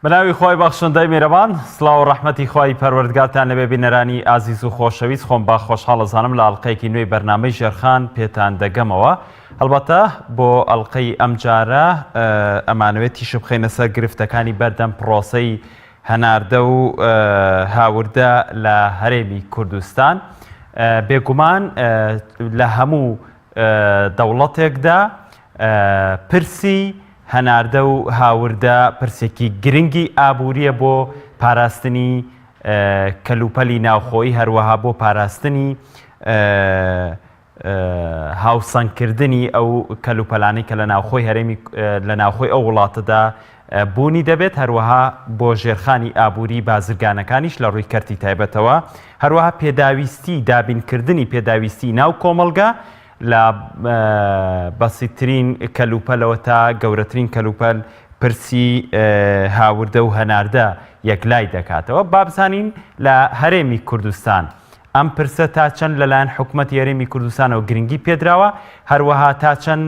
بەناوی خوای بەخشندەی میرەبان سڵاو و ڕەحمەتی خوای پەروەردگارتان لەبێ بینەرانی ئازیز و خۆشەویست خۆم بە خۆشحاڵ ئەزانم لە ئەڵلقەیەکی نوێی بەرنامەی ژێرخان پێتان دەگەمەوە هەڵبەتە بۆ ئەڵلقەی ئەمجارە ئەمانەوێت تیشک بخەینە سەر گرفتەکانی بەردەم پرۆسەی هەناردە و هاوردە لە هەرێمی کوردستان بێگومان لە هەموو دەوڵەتێکدا پرسی هەناردە و هاوردە پرسێکی گرنگی ئابووریە بۆ پاراستنی کەلوپەلی ناوخۆیی هەروەها بۆ پاراستنی هاوسەنگکردنی ئەو کەلوپەلانەی کە لە ناوخۆی هەرێمی لە ناوخۆی ئەو وڵاتەدا بوونی دەبێت هەروەها بۆ ژێرخانی ئابووری بازرگانەکانیش لە ڕووی کەرتی تایبەتەوە هەروەها پێداویستی دابینکردنی پێداویستی ناو کۆمەڵگە لە بەسیترین کەلوپەلەوە تا گەورەترین کەلوپەل پرسی هاوردە و هەناردە یەکلای دەکاتەوە بابزانین لە هەرێمی کوردستان ئەم پرسە تا چەند لەلایەن حکومەتی هەرێمی کوردستانەوە گرنگی پێدراوە، هەروەها تا چەند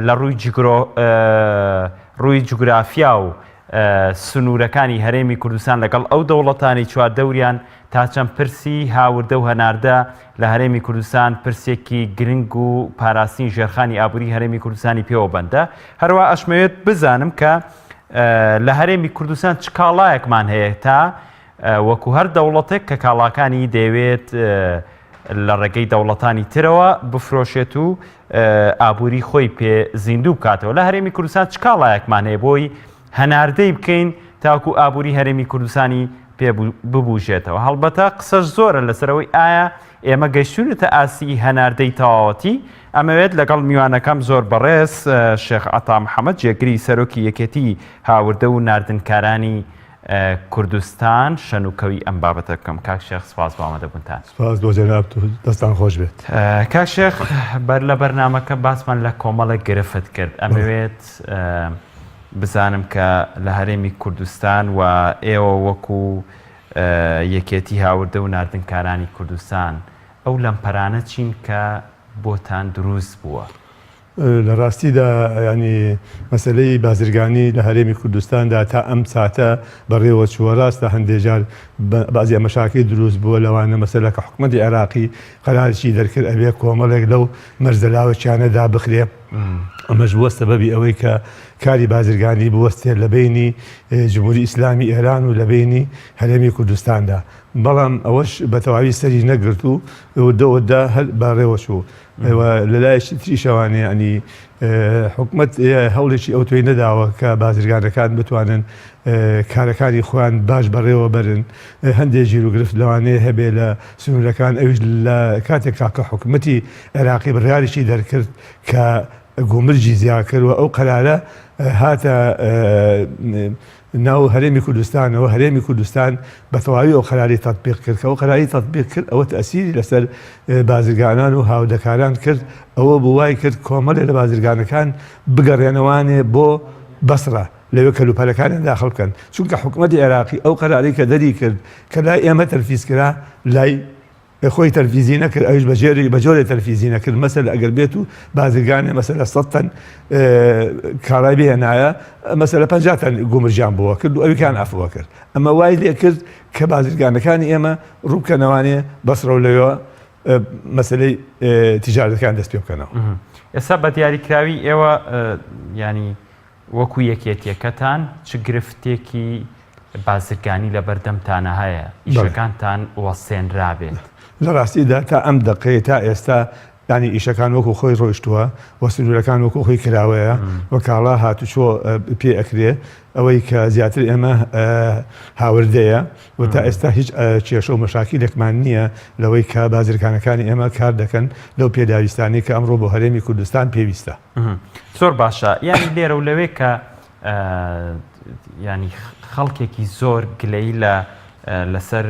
لە ڕووی ڕووی جوگرافیا و سنوورەکانی هەرێمی کوردستان لەگەڵ ئەو دەوڵەتانی چواردەوریان تا چەند پرسی هاوردە و هەناردە لە هەرێمی کوردستان پرسێکی گرنگ و پاراستنی ژێرخانی ئابووری هەرێمی کوردستانی پێوە بەندە. هەروەها ئەشمەوێت بزانم کە لە هەرێمی کوردستان چ کاڵایەکمان هەیە تا وەکو هەر دەوڵەتێک کە کاڵاکانی دەیەوێت لە ڕێگەی دەوڵەتانی ترەوە بفرۆشێت و ئابووری خۆی پێ زیندوو بکاتەوە لە هەرێمی کوردستان چ کاڵایەکمان هەیە بۆی هەناردەی بکەین تاکو ئابووری هەرێمی کوردستانی پێ ببوژێتەوە هەڵبەتە قسەش زۆرە لەسەرەوەی ئایا ئێمە گەیشتونەتە ئاستی هەناردەی تەواوەتی ئەمەوێت لەگەڵ میوانەکەم زۆر بەڕێز شێخ عەتا محەمەد جێگری سەرۆکی یەکێتی هاوردە و ناردنکارانی کوردستان شەنوکەوی ئەم بابەتە بکەم. کاک شێخ سپاس بۆ ئامادەبوونتان. سپاس بۆ جەنابت و دەستان خۆش بێت. کاک شێخ بەر لە بەرنامەکە باسمان لە کۆمەڵێک گرفت کرد، ئەمەوێت بزانم کە لە هەرێمی کوردستان و ئێوە وەکو یەکێتی هاوردە و ناردنکارانی کوردستان ئەو لەمپەرانە چین کە بۆتان دروست بووە؟ لە ڕاستیدا یانی مەسەلەی بازرگانی لە هەرێمی کوردستاندا تا ئەم ساتە بەڕێوە چووە، ڕاستە هەندێ جار بەعزی مەشاکیل دروست بووە لەوانە مەسەلە کە حکومەتی عێراقی قەرارێکی دەرکرد ئەبێ کۆمەڵێک لەو مەرزە لاوەکیانە دابخرێ ئەمەش بووە سەبەبی ئەوەی کە کاری بازرگانی بوەستێ لە بەینی جمهوری ئیسلامی ئێران و لە بەینی هەرێمی کوردستاندا بەڵام ئەوەش بە تەواوی سەری نەگرت و وردە وردە هەر بەڕێوە چوو. و لە لایەکی تریشەوانێ یانی حکومەت هەوڵێکی ئەوتۆی نەداوە کە بازرگانەکان بتوانن کارەکانی خۆیان باش بەڕێوە بەرن هەندێک گیروگرفت لەوانەیە هەبێ لە سنوورەکان ئەویش لە کاتێکا کە حکومەتی عێراقی بڕیارێکی دەرکرد کە گومرگی زیاد کرد و ئەو قەرارە هاتە ناو هەرێمی کوردستانەوە، هەرێمی کوردستان بە تەواوی ئەو قەراری تەتبیق کرد، کە ئەو قەراری تەتبیق کرد ئەوە تەئسیری لەسەر بازرگانان و هاوردەکاران کرد، ئەوە بوو وای کرد کۆمەڵێ لە بازرگانەکان بگەڕێنەوانێ بۆ بەسڕە لەوێ کەلوپەلەکانیان داخڵ بکەن، چونکە حکومەتی عێراقی ئەو قەرارەی کە دەری کرد کە لای ئێمە تەنفیز کرا لای خۆی تەنفیزی نەکرد ئەویش بە جێری بە جۆرێ تەنفیزی نەکرد مەسەلە ئەگەر بێت و بازرگانێ مەسەلە 100 تەن کاڵای بهێنایە مەسەلە 50 تەن گومرجیان بۆ کرد و ئەویکان عەفوە کرد ئەمە وای لێ کرد کە بازرگانەکانی ئێمە ڕووبکەنەوانێ بەسڕە و لەوێوە مەسەلەی تیجارەتەکان دەست پێ بکەنەوە. ئێستا بە دیاریکراوی ئێوە یانی وەکو یەکێتیەکەتان چ گرفتێکی بازرگانی لەبەردەمتانە هەیە ئیشەکانتان وەستێنرابێت؟ لە ڕاستیدا تا ئەم دەقەیە تا ئێستا یانی ئیشەکان وەکو خۆی ڕۆیشتووە و سنوورەکان وەکو خۆی کراوەیە و کاڵا هاتوچۆ پێ ئەکرێ ئەوەی کە زیاتر ئێمە هاوردەیە و تا ئێستا هیچ کێشە و مەشاکیلێکمان نییە لەوەی کە بازرگانەکانی ئێمە کار دەکەن لەو پێداویستانەی کە ئەمڕۆ بۆ هەرێمی کوردستان پێویستە. زۆر باشە یانی لێرە و لەوێ کە ینی خەڵکێکی زۆر گلەی لە لەسەر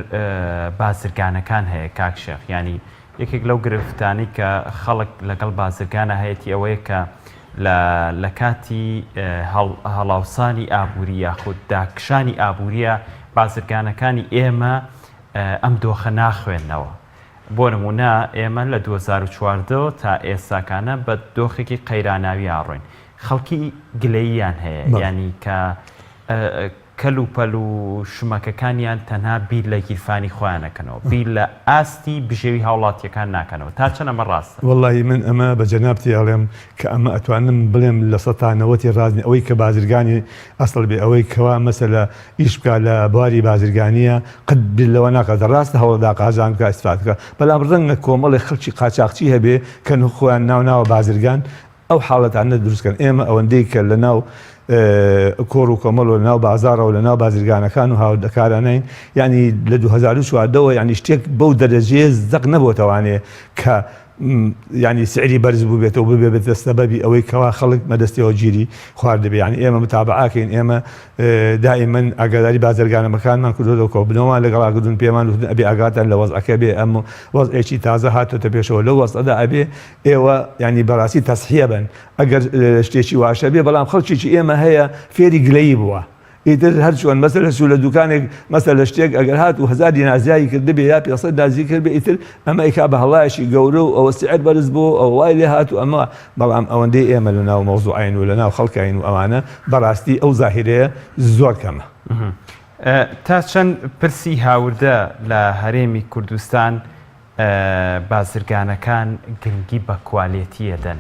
بازرگانەکان هەیە کاک شێخ ینی یەکێک لەو گرفتانی کە خەڵک لەگەڵ بازرگانە هەیەی ئەوەیە کە لە کاتی هەڵاوسانی ئابووری یاخود داکشانی ئابووریە بازرگانەکانی ئێمە ئەم دۆخە ناخوێنەوە بۆ نموونە ئێمە لە 2014 ەوە تا ئێستاکانە بە دۆخێکی قەیراناوی ئاڕۆین خەڵکی گلەییان هەیە یانی کە. کەل و پەل و شمەکەکانیان تەنها بیر لە گیرفانی خۆیان ئەکەنەوە، بیر لە ئاستی بژێوی هاوڵاتیەکان ناکەنەوە، تا چەند ئەمە ڕاستە؟ وەڵاهی من ئەمە بە جەنابتی ئەڵێم کە ئەمە ئەتوانم بڵێم لە سەتا نەوەتی ڕاست نیە ئەوەی کە بازرگانی ئەسڵ بێ ئەوەی کەوا مەسەلە ئیش بکا لە بواری بازرگانیە قەت بیر لەوە ناکات ڕاستە هەوڵەدا قازانج بکا ئیستفادە بکا بەلام ڕەنگە کۆمەڵێ خەڵکی قاچاخچی هەبێ کە خۆیان ناو ناوە بازرگان ئەو حاڵەتانە دروست کەن ئێمە ئەوەندەی کە لە ناو کۆڕ و کۆمەڵ و لە ناو بازاڕەوە لە ناو بازرگانەکان و هاوردەکارانین یعنی لە 2014ەوە یعنی شتێک بەو دەرەجەیە زەق نەبۆتەوانێ کە یعنی سعری بەرز بووبێتەوە ببێ بێتە سەبەبی ئەوەی کەوا خەڵک مەدەستەوە گیری خواردبێ یعنی ئێمە متابعاکەین ئێمە دائیمەن ئاگاداری بازرگانەکانمان کردۆتەوە کۆبنەوەمان لەگەڵا کردوون پێمان وتن ئەبێ ئاگاتان لە وەزعەکە بێ ئەم وەزعێکی تازە هاتۆتە پێشەوە لەو وەزعەدا ئەبێ ئێوە یانی بەڕاستی تەسحیە بن ئەگەر شتێکی واشە بێ بەڵام خەڵکێکی ئێمە هەیە فێری گلەیی بووە ئیتر هەر چۆن مەسە لە سوو لە دوکانێک مەسە لە شتێک ئەگەر هات و هزار دینار زیادی کردبێ یا 500 دینار کرد بێ ئیتر ئەمە ئیکا بە هەڵایەکی گەورە و ئەوە سعر بەرز بۆ ئەو وای لێ هات و ئەمە بەڵام ئەوەندەی ئێمە لە ناو مەوزوعین و لە ناو خەڵکین و ئەوانە بەڕاستی ئەو زاهیرەیە زۆر کەمە. تا چەند پرسی هاوردە لە هەرێمی کوردستان بازرگانەکان گرنگی بە کوالێتی ئەدەن؟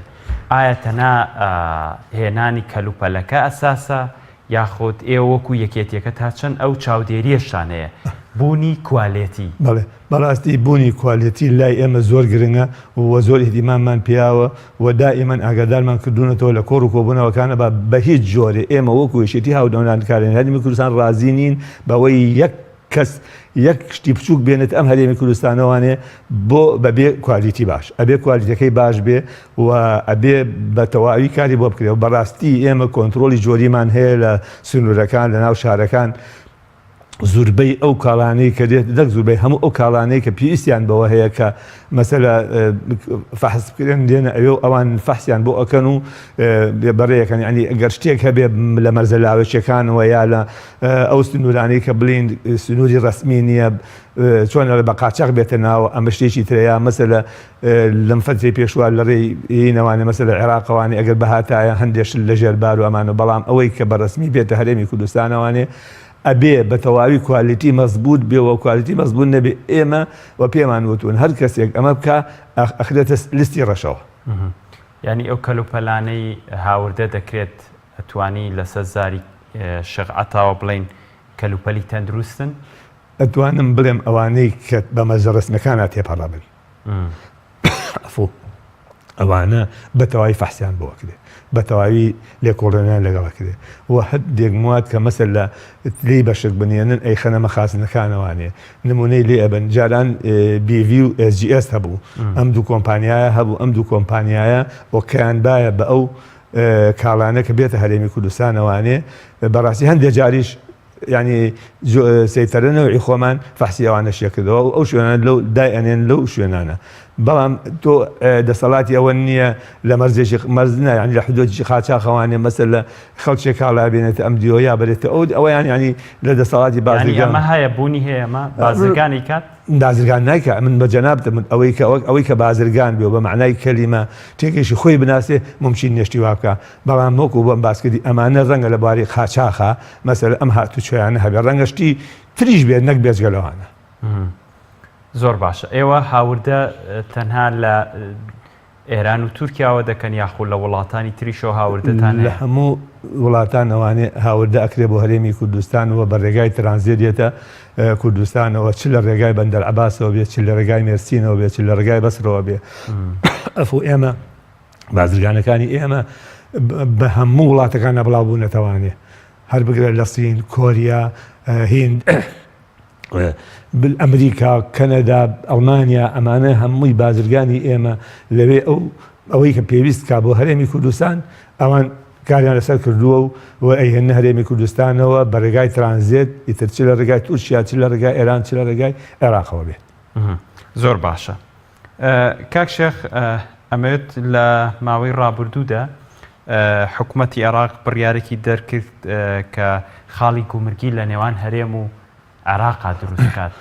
ئایا تەنها هێنانی کەلوپەلەکە ئەساسە یاخود ئێوە وەکو یەکێتیەکە تا چەند ئەو چاودێریەشتان هەیە بوونی کوالێتی؟ بەڵێ بەڕاستی بوونی کوالێتی لای ئێمە زۆر گرنگە و زۆر ئیهتیماممان پێیاوە و دائیمەن ئاگادارمان کردوونەتەوە لە کۆڕ و کۆبوونەوەکانە با بە هیچ جۆرێ ئێمە وەکو یەکێتی هاودەنگانکارانی هەرێمی کوردستان ڕازی نین بەوەی یەک کەس یەک شتی بچووک بێنێت ئەم هەرێمی کوردستانەوانێ بۆ بەبێ quality باش ئەبێ quality ەکەی باش بێ و ئەبێ بە تەواوی کاری بۆ بکرێ و بەڕاستی ئێمە کۆنترۆڵی جۆریمان هەیە لە سنوورەکان لە ناو شارەکان زوربەی ئەو کاڵانەی کە دێت دەک زوربەی هەموو ئەو کاڵانەی کە پێویستیان بەوە هەیە کە مەسەلە فەحس بکرێن دێنە ئەوێ و ئەوان فەحسیان بۆ ئەکەن و بەڕێیەکەن یعنی ئەگەر شتێک هەبێ لە مەرزە لاوەکیەکانەوە یا لە ئەو سنوورانەی کە بڵین سنووری ڕەسمی نییە چۆن ئەڵێ بە قاچاخ بێتە ناوە ئەمە شتێکی ترە یا مەسەلە لەم فەترەی پێشوە لە ڕێی ینەوانێ مەسەلە عێراقەوانێ ئەگەر بهاتایە هەندێک شت لە ژێر بار و ئەمانە بەڵام ئەوەی کە بە ڕەسمی بێتە هەرێمی کوردستانەوانێ ئەبێ بە تەواوی quality مەزبوط بێ و quality مەزبوط نەبێ ئێمە و پێمان وتون هەر کەسێک ئەمە بکا ئەخرێتە لیستی ڕەشەوە. یانی ئەو کەلوپەلانەی هاوردە دەکرێت ئەتوانی لەسەر زاری شێخ عەتاوە بڵێین کەلوپەلی تەندروستن؟ ئەتوانم بڵێم ئەوانەی کە بە مەرجە ڕەسمیەکانا تێپەڕابن عەفو ئەوانە بە تەواوی فەحسیان بۆ ئەکرێ بە تەواوی لێکۆڵێنیان لەگەڵ ئەکرێ و هەندێک مواد کە مەسەل لە لێی بەشک بنێنن ئەیخەنە مەخازنەکانەوانێ نمونەی لێ ئەبن جاران BV و SGS هەبوو ئەم دوو کۆمپانیایە هەبوو ئەم دوو کۆمپانیایە okay یان بایە بە ئەو کاڵانە کە بێتە هەرێمی کوردستانەوانێ بەڕاستی هەندێک جاریش یانی سەیتەرە نەوعی خۆمان فەحسی ئەوانەشیە کردەوە و ئەو شوێنانە لەو دای ئەنێن لەو شوێنانە بەڵام تۆ دەسەڵاتی ئەوە نییە لە مەرزێکی مەرز نا یانی لە حدودێکی قاچاخەوانێ مەسەر لە خەڵکێک کاڵا بێنێتە ئەم دیۆ یا بەرێتە ئەو ئەوەیان یانی لە دەسەڵاتی یانی بازرگان ئەمە هەیە بوونی هەیە ئەمە بازرگانی کات بازرگان نایکا من بە جەنابتم وت ئەوەی کە وەک ئەوەی کە بازرگان بێ و بە مەعنای کەلیمە تێکێکی خۆی بناسێ مومکین نیە شتی وا بکا بەڵام وەکو بۆم باس کردی ئەمانە ڕەنگە لە بواری قاچاخا مەسەلە ئەم هاتوچۆیانە هەبێ ڕەنگە شتی تریش بێت نەک بێجگە لەوانە. زۆر باشە ئێوە هاوردە تەنها لە ئێران و تورکیاوە دەکەن یاخو لە وڵاتانی تریشەوە هاوردەتان لە هەموو وڵاتان ئەوانێ هاوردە ئەکرێ بۆ هەرێمی کوردستان و بە ڕێگای ترانزێت دێتە کوردستانەوە چ لە ڕێگای بەندەر عەباسەوە بێ چ لە ڕێگای مێرسینەوە بێ چ لە ڕێگای بەسرەوە بێ ئەفو ئێمە بازرگانەکانی ئێمە بە هەموو وڵاتەکانە بڵاو بوونەتەوانێ هەر بگرە لە سین کۆریا هیند ئەمریکا کەنەدا ئەڵمانیا ئەمانە هەمووی بازرگانی ئێمە لەوێ ئەو ئەوەی کە پێویست کا بۆ هەرێمی کوردستان ئەوان کاریان لەسەر کردووە و و ئەیهێننە هەرێمی کوردستانەوە بە ڕێگای ترانزێت ئیتر چ لە ڕێگای تورکیا چ لە ڕێگای ئێران چ لە ڕێگای عێراقەوە بێت. زۆر باشە کاک شێخ ئەمەوێت لە ماوەی ڕابردوودا حکومەتی عێراق بڕیارێکی دەرکرد کە خاڵی گومرگی لە نێوان هەرێم و عێراقا دروست کات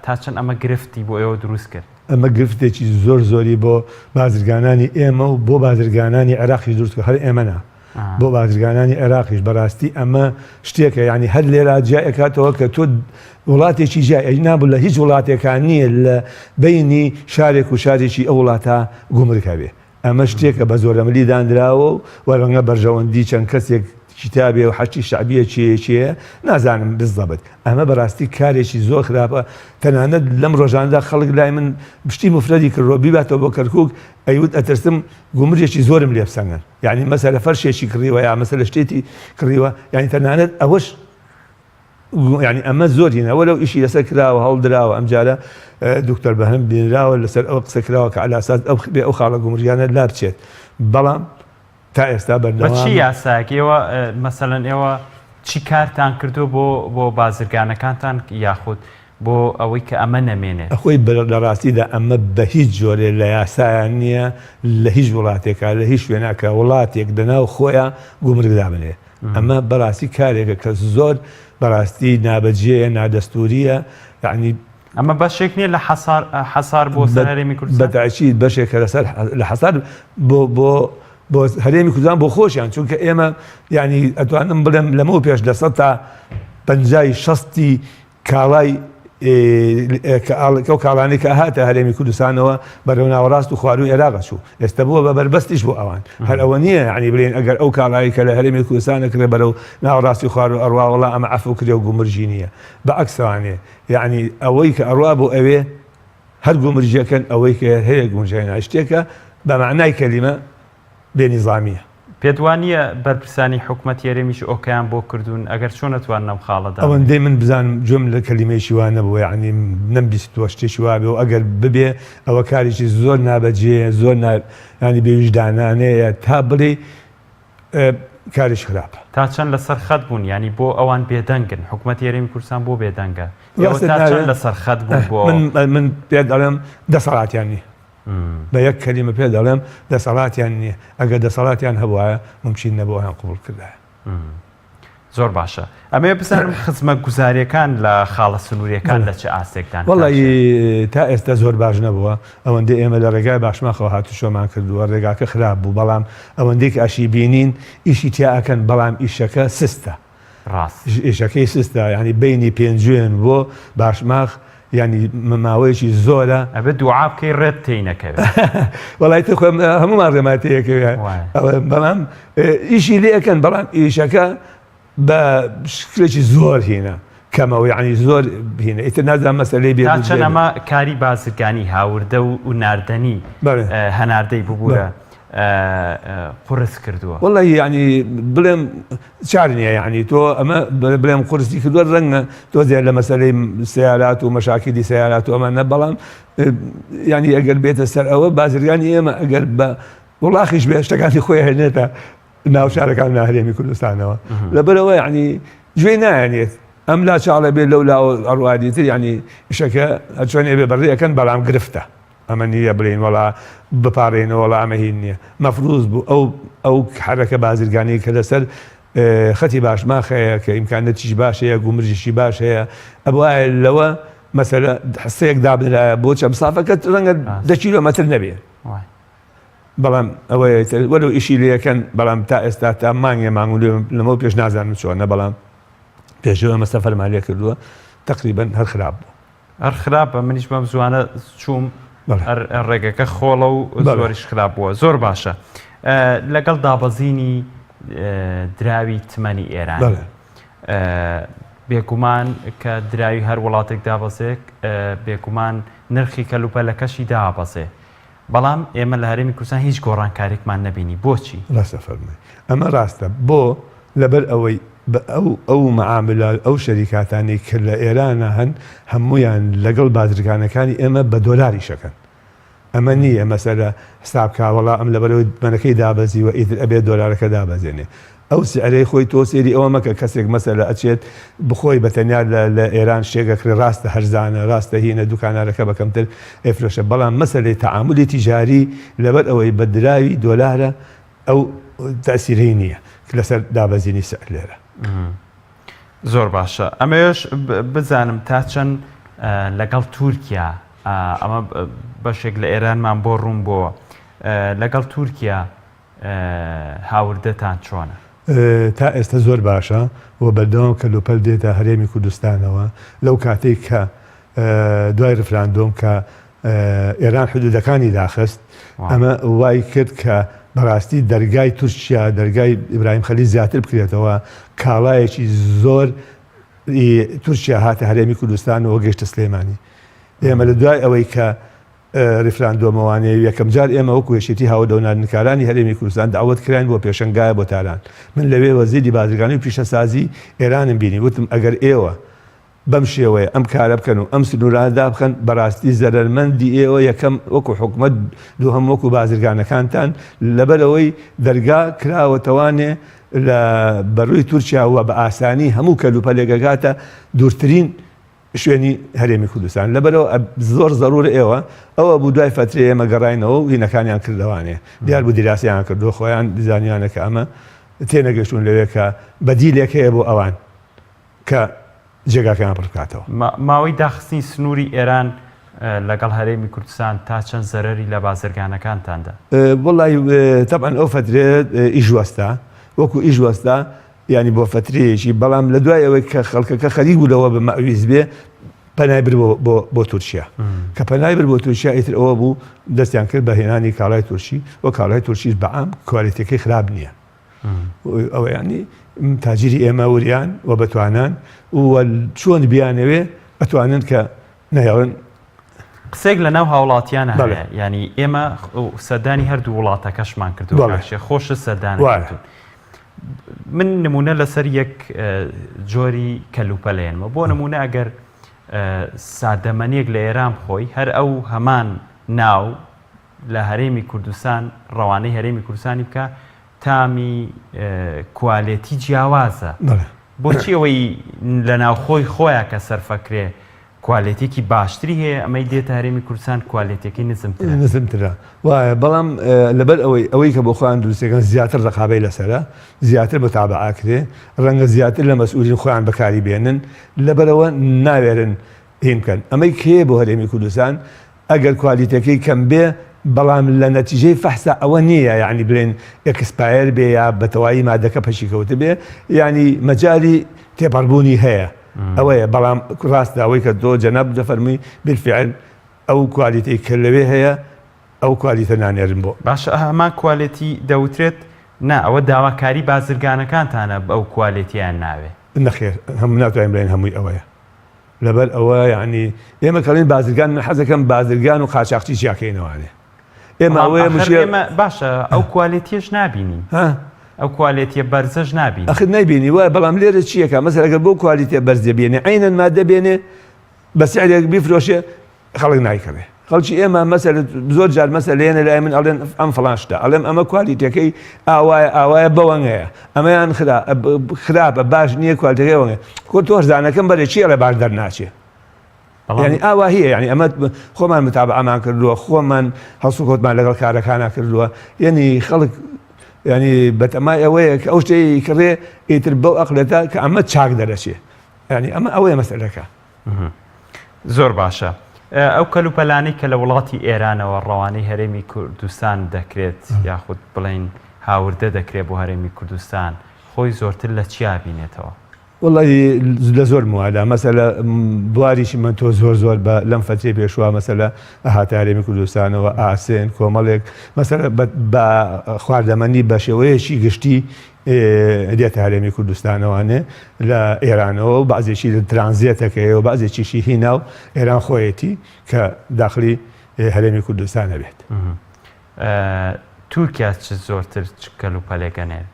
تا چەند ئەمە گرفتی بۆ ئێوە دروست کرد؟ ئەمە گرفتێکی زۆر زۆری بۆ بازرگانانی ئێمە و بۆ بازرگانانی عێراقیش دروست کرد هەر ئێمە نا. بۆ بازرگانانی عێراقیش بەراستی ئەمە شتێکە یانی هەر لێرا جیای ئەکاتەوە کە تۆ وڵاتێکی جیای ئەی نابوو لە هیچ وڵاتێکا نییە لە بەینی شارێک و شارێکی ئەو وڵاتە گومرگ هەبێ ئەمە شتێکە بە زۆرەملی دانراوە و وەرەنگە بەرژەوەندی چەند کەسێک کتابێ و حەشدی شەعبیە کێیە کێیە نازانم بالضبط ئەمە بەراستی کارێکی زۆر خراپە تەنانەت لەم ڕۆژاندا خەڵک لای من شتی مفرەدی کردووە بیباتەوە بۆ کەرکوک ئەیوت ئەترسم گومرگێکی زۆرم لێ بسەنن یعنی مەسەلە فەرشێکی کڕیوە یا مەسەلە شتێتی کڕیوە یعنی تەنانەت ئەوەش یعنی ئەمە زۆر هینە وەلو ئیشی لەسەر کراوە هەڵدراوە ئەمجارە دکتۆر بەهەم بینراوە لەسەر ئەو قسە کراوە کە عەلاساس ئەو بێ ئەو خاڵە گومرگیانە لا بچێت بەڵام تا ئێستا بە چی یاسایەک ئێوە مەسەلەن ئێوە چی کارتان کردو بۆ بۆ بازرگانەکانتان یاخود بۆ ئەوەی کە ئەمە نەمێنێت؟ خۆی لە ڕاستیدا ئەمە بە هیچ جۆرێ لە یاسایان نییە لە هیچ وڵاتێکا لە هیچ شوێنا کە وڵاتێک لەناو خۆیا گومرگ دابنێ ئەمە بەڕاستی کارێکە کە زۆر بەڕاستی نابەجێیە نادەستوریە یعنی ئەمە بەشێک نییە لە حەسار حەسار بۆ سەر هەرێمی کوردستان؟ بە تاکید بەشێکە لەسەر لە حەسار بۆ بۆ بۆ هەرێمی کوردستان بۆ خۆشیان چونکە ئێمە یعنی ئەتوانم بڵێم لەمەو پێش لە سەد تا پەنجای شەستی کاڵای ئەو کاڵانەی کە هاتە هەرێمی کوردستانەوە بەرەو ناوەڕاست و خواروو عێراق چوو ئێستا بووە بە بەربەستیش بۆ ئەوان هەر ئەوە نییە یعنی بڵێن ئەگەر ئەو کاڵایی کە لە هەرێمی کوردستانە کرێ بەرەو ناوەڕاستی خواروو ئەڕوا وەڵا ئەمە عەفو کرێ و گومرگی نییە بە عەکسەوانێ یەعنی ئەوەی کە ئەڕوا بۆ ئەوێ هەر گومرگیەکەن ئەوەی کە هەیە گونجای شتێکە بە مەعنای کەلیمە بێ نیزامیە. پێت وا نییە بەرپرسانی حکومەتی هەرێمیش ئۆکەیان بۆ کردوون ئەگەر چۆن ئەتوانن ئەم خاڵە دابنێن؟ ئەوەندەی من بزانم گوێم لە کەلیمەیەکی وا نەبووە یەعنی نەمبیستووە شتێکی وا بێ و ئەگەر ببێ ئەوە کارێکی زۆر نابەجێیە زۆر نا یانی بێویژدانانەیە تا بڵێی کارێکی خراپە. تا چەند لەسەر خەت بوون یانی بۆ ئەوان بێدەنگن حکومەتی هەرێمی کوردستان بۆ بێدەنگە ئێوە تا چەند لەسەر خەت بوون بۆ من من پێت دەڵێم دەسەڵاتیان نییە بە یەک کەلیمە پێت دەڵێم دەسەڵاتیان نییە ئەگەر دەسەڵاتیان هەبوایە مومکین نەبوو ئەویان قبوڵ کردایە. زۆر باشە ئەمەوێ بزانم خزمەتگوزاریەکان لە خاڵە سنووریەکان لە چ ئاستێکدان؟ وەڵی تا ئێستا زۆر باش نەبووە ئەوەندەی ئێمە لە ڕێگای باشماخەوە هاتوچۆمان کردووە ڕێگاکە خراپ بوو بەڵام ئەوەندەی کە ئەشی بینین ئیشی تیا ئەکەن بەڵام ئیشەکە سستە ڕاست ئیشەکەی سستە یعنی بینی پێنجوێن بۆ باشماخ یعنی ماوەیەکی زۆرە ئەبێ دوعا بکەی ڕێت تێی نەکەوێت وەڵای تر خۆم هەمومان ڕێمان تێیەکەوێ بەڵام ئیشی لێ ئەکەن بەڵام ئیشەکە بە شکلێکی زۆر هینە کەمەوە یعنی زۆر هینە ئیتر نازانم مەسەلەی بێ تا چەند ئەمە کاری بازرگانی هاوردە و ناردەنی هەناردەی ببوورە قورس کردووە؟ وەڵی یعنی بڵێم چار نییە یعنی تۆ ئەمە بڵێم قورسی کردووە ڕەنگە تۆزێ لە مەسەلەی سیارات و مەشاکیلی سیارات و ئەمە نە بەڵام یعنی ئەگەر بێتە سەر ئەوە بازرگانی ئێمە ئەگەر بە وڵاخیش بێ شتەکانی خۆی هێنێتە ناو شارەکان لە هەرێمی کوردستانەوە لەبەرەوە یعنی گوێی نایەنێت ئەم لا چاڵە بێ لەو لاوە ئەڕوادی تر یعنی ئیشەکە هەرچۆنێ بێ بەڕێ ئەکەن بەڵام گرفتە ئەمە نییە بڵێین وەڵا بپاڕێینەوە وەڵا ئەمە هین نییە مەفروز بوو ئەو ئەو حەرەکە بازرگانی کە لەسەر خەتی باشماخ هەیە کە ئیمکانەتیش باش هەیە گومرجیشی باش هەیە ئەبوایە لەوە مەسەلە حسەیەک دابنرایە بۆ چەند مسافەکە ڕەنگە دە کیلۆمەتر نەبێ بەڵام ئەوەیە وەلو ئیشی لەکەن بەڵام تا ئێستا تا مانگێ مانگ و لەمەو پێش نازانم چۆنە بەڵام پێشەوە ئەمە سەفەرمان لێ کردووە تقریبا هەر خراپ بوو هەر خراپە منیش بەم زوانە چووم ڕێگەکە خۆڵە و زۆریش خراپ بووە زۆر باشە لەگەڵ دابەزینی دراوی تمەنی ئێران بێگومان کە دراوی هەر وڵاتێک دابەزێک بێگومان نرخی کەلوپەلەکەشی دابەزێ بەڵام ئێمە لە هەرێمی کوردستان هیچ گۆڕانکاریکمان نەبینی بۆچی؟ ڕاستە فەرمووی ئەمە ڕاستە بۆ لەبەر ئەوەی بە ئەو ئەو مەعاملە ئەو شەریکاتانەی کە لە ئێرانە هەن هەموویان لەگەڵ بازرگانەکانی ئێمە بە دۆلار ئیشەکەن ئەمە نییە مەسەلە حساب کا وەڵا ئەم لەبەرەوەی تمەنەکەی دابەزیوە ئیتر ئەبێ دۆلارەکە دابەزێنێ ئەو سعرەی خۆی تۆ سەیری ئەوە مەکە کەسێک مەسەلە ئەچێت بخۆی بە تەنیا لە لە ئێران شتێک ئەکڕێ ڕاستە هەرزانە ڕاستە هینە دوکانارەکە بە کەمتر ئەیفرۆشێ بەڵام مەسەلەی تەعامولی تیجاری لەبەر ئەوەی بە دراوی دۆلارە ئەو تەئسیرەی نییە لەسەر دابەزینی سعر لێرە. زۆر باشە ئەمەوێش بزانم تا چەند لەگەڵ تورکیا ئەمە بەشێک لە ئێرانمان بۆ ڕوون بۆوە لەگەڵ تورکیا. هاوردەتان چۆنە؟ تا ئێستا زۆر باشە و بەردەوام کەلوپەل دێتە هەرێمی کوردستانەوە لەو کاتەی کە دوای ڕفراندۆم کە ئێران حدودەکانی داخست ئەمە وای کرد کە بەڕاستی دەرگای تورکیا دەرگای ئیبراهیم خەلیل زیاتر بکرێتەوە کاڵایەکی زۆر تورکیا هاتە هەرێمی کوردستانەوە گەشتە سلێمانی ئێمە لە دوای ئەوەی کە ریفراندۆمەوانەیە یەکەم جار ئێمە وەکو یەکێتی هاوردەوناردنکارانی هەرێمی کوردستان دەعوەت کراین بۆ پێشەنگایە بۆ تاران من لەوێ وەزیری بازرگانی و پیشەسازی ئێرانم بینی وتم ئەگەر ئێوە بەم شێوەیە ئەم کارە بکەن و ئەم سنوورانە دابخەن بەڕاستی زەرەرمەندی ئێوە یەکەم وەکو حکومەت دووهەم وەکو بازرگانەکانتان لەبەرئەوەی دەرگا کراوەتەوانێ لە بەڕووی تورکیا و بە ئاسانی هەموو کەلوپەلێک ئەگاتە دوورترین شوێنی هەرێمی کوردستان لەبەرەوە زۆر زەرورە ئێوە ئەوە بوو دوای فەترێ ئێمە گەڕاینەوە و هینەکانیان کردەوانێ دیار بوو دیراسیان کردو خۆیان زانیانە کە ئەمە تێنەگەشتون لەوێ کە بەدیلێک هەیە بۆ ئەوان کە جێگاکەیان پڕ بکاتەوە. ماوەی داخستنی سنووری ئێران لەگەڵ هەرێمی کوردستان تا چەند زەرەری لە بازرگانەکانتان دا؟ وەڵی تەبعەن ئەو فەترەیە ئیش وەستا وەکو ئیش وەستا یانی بۆ فەترەیەکی بەڵام لە دوای ئەوەی کە خەڵکەکە خەریک بوو لەوە بە مەویز بێ پەنای بر بۆ بۆ تورکیا کە پەنای بر بۆ تورکیا ئیتر ئەوە بوو دەستیان کرد بە هێنانی کاڵای تورکی و کاڵای تورکیش بەعام کوالێتیەکەی خراپ نییە ئەوە یانی تاجیری ئێمە وریان و بەتوانان و چۆن بیانەوێ ئەتوانن کە نەهێڵن. قسەیەک لە ناو هاوڵاتیانە هەیە یانی ئێمە سەردانی هەردوو وڵاتەکەشمان کردو کاک خۆشت سەردانت کردوون من نمونە لەسەر یەک جۆری کەلوپەل هێنمە بۆ نمونە ئەگەر ساردەمەنیەک لە ئێران بخۆی هەر ئەو هەمان ناو لە هەرێمی کوردستان ڕەوانەی هەرێمی کوردستانی بکە تامی کوالێتی جیاوازە بۆچی ئەوەی لە ناوخۆی خۆیان کە سەرفەکرێ کوالێتیکی باشتری هەیە ئەمەی دێتە هەرێمی کوردستان کوالێتیەکەی نزمترە. نزمترە وایە بەڵام لەبەر ئەوەی ئەوەی کە بۆ خۆیان دروستەکەن زیاتر ڕقابەی لەسەرە زیاتر متابعە کرێ ڕەنگە زیاتر لە مەسئولین خۆیان بەکاری بێنن لەبەرەوە ناوێرن هین بکەن ئەمەی کێ بۆ هەرێمی کوردستان ئەگەر کوالیتەکەی کەم بێ بەڵام لە نەتیجەی فەحسا ئەوە نییە یانی بلێن expire بێ یا بە تەواوی مادەکە پەکی کەوتبێ یانی مەجالی تێپەڕبوونی هەیە ئەوەیە بەڵام ڕاستە ئەوەی کە تۆ جەناب دەفەرمووی بالفعل ئەو کوالیتەی کە لەوێ هەیە ئەو کوالیتە نانێرن بۆ. باشە هەمان کوالێتی دەوترێت نا ئەوە داواکاری بازرگانەکانتانە ئەو کوالێتیەیان ناوێ. نەخێر هەموو ناتوانین بڵێین هەمووی ئەوەیە لەبەر ئەوە یعنی ئێمە کەڵین بازرگان من حەزەکەم بازرگان و قاچاقچی جیاکەینەوانێ ئێمە ئەوەیە مشێ باشە ئەو کوالێتیەش نابینین ئەو کوالێتیە بەرزەش نابین ئەخر نەیبینی وایە بەڵام لێرە چیەکە مەسەر ئەگەر بۆ کوالیتیە بەرزە بێنێ عینەن مادە بێنێ بە سعرێک بیفرۆشێ خەڵک نایکڕێ خەڵکی ئێمە مەسەل زۆر جار مەسە لێنە لای من ئەڵێن ئەم فڵان شتە ئەڵێم ئەمە کوالیتەکەی ئاوایە ئاوایە بەوەنگەیە ئەمەیان خراپە باش نییە کوالیتەکەی ئەوەنگە خۆ تۆ هەرزانەکەم بەرێ چی ئەڵێ باش دەرناچێ یعنی ئاوا هەیە یعنی ئەمە خۆمان متابعەمان کردووە خۆمان هەڵسوکەوتمان لەگەڵ کارەکانە کردووە یعنی خەڵک ینی بەتەمای ئەوەیە کە ئەو شتەی کڕێ ئیتر بەو ئەقلێتە کە ئەمە چاک دەرەچێ ینی ئەمە ئەوەیە مەسەلەکە. زۆر باشە ئەو کەلوپەلانەی کە لە وڵاتی ئێرانەوە ڕەوانەی هەرێمی کوردستان دەکرێت یاخود بڵێین هاوردە دەکرێت بۆ هەرێمی کوردستان خۆی زۆرتر لە چیا بینێتەوە؟ وەڵی لە زۆر موادا مەسەلە بواری چیمەنتۆ زۆر زۆر بە لەم فەترەی پێشوە مەسەلە ئەهاتە هەرێمی کوردستانەوە ئاسن کۆمەڵێک مەسەلە بە خواردەمەنی بە شێوەیەکی گشتی دێتە هەرێمی کوردستانەوانێ لە ئێرانەوە و بەعزێکی لە ترانزێتەکەی و بەعزێکیشی هی ناو ئێران خۆیەتی کە داخلی هەرێمی کوردستان ئەبێت. تورکیا چ زۆرتر چ کەلوپەلێک ئەنێرێ؟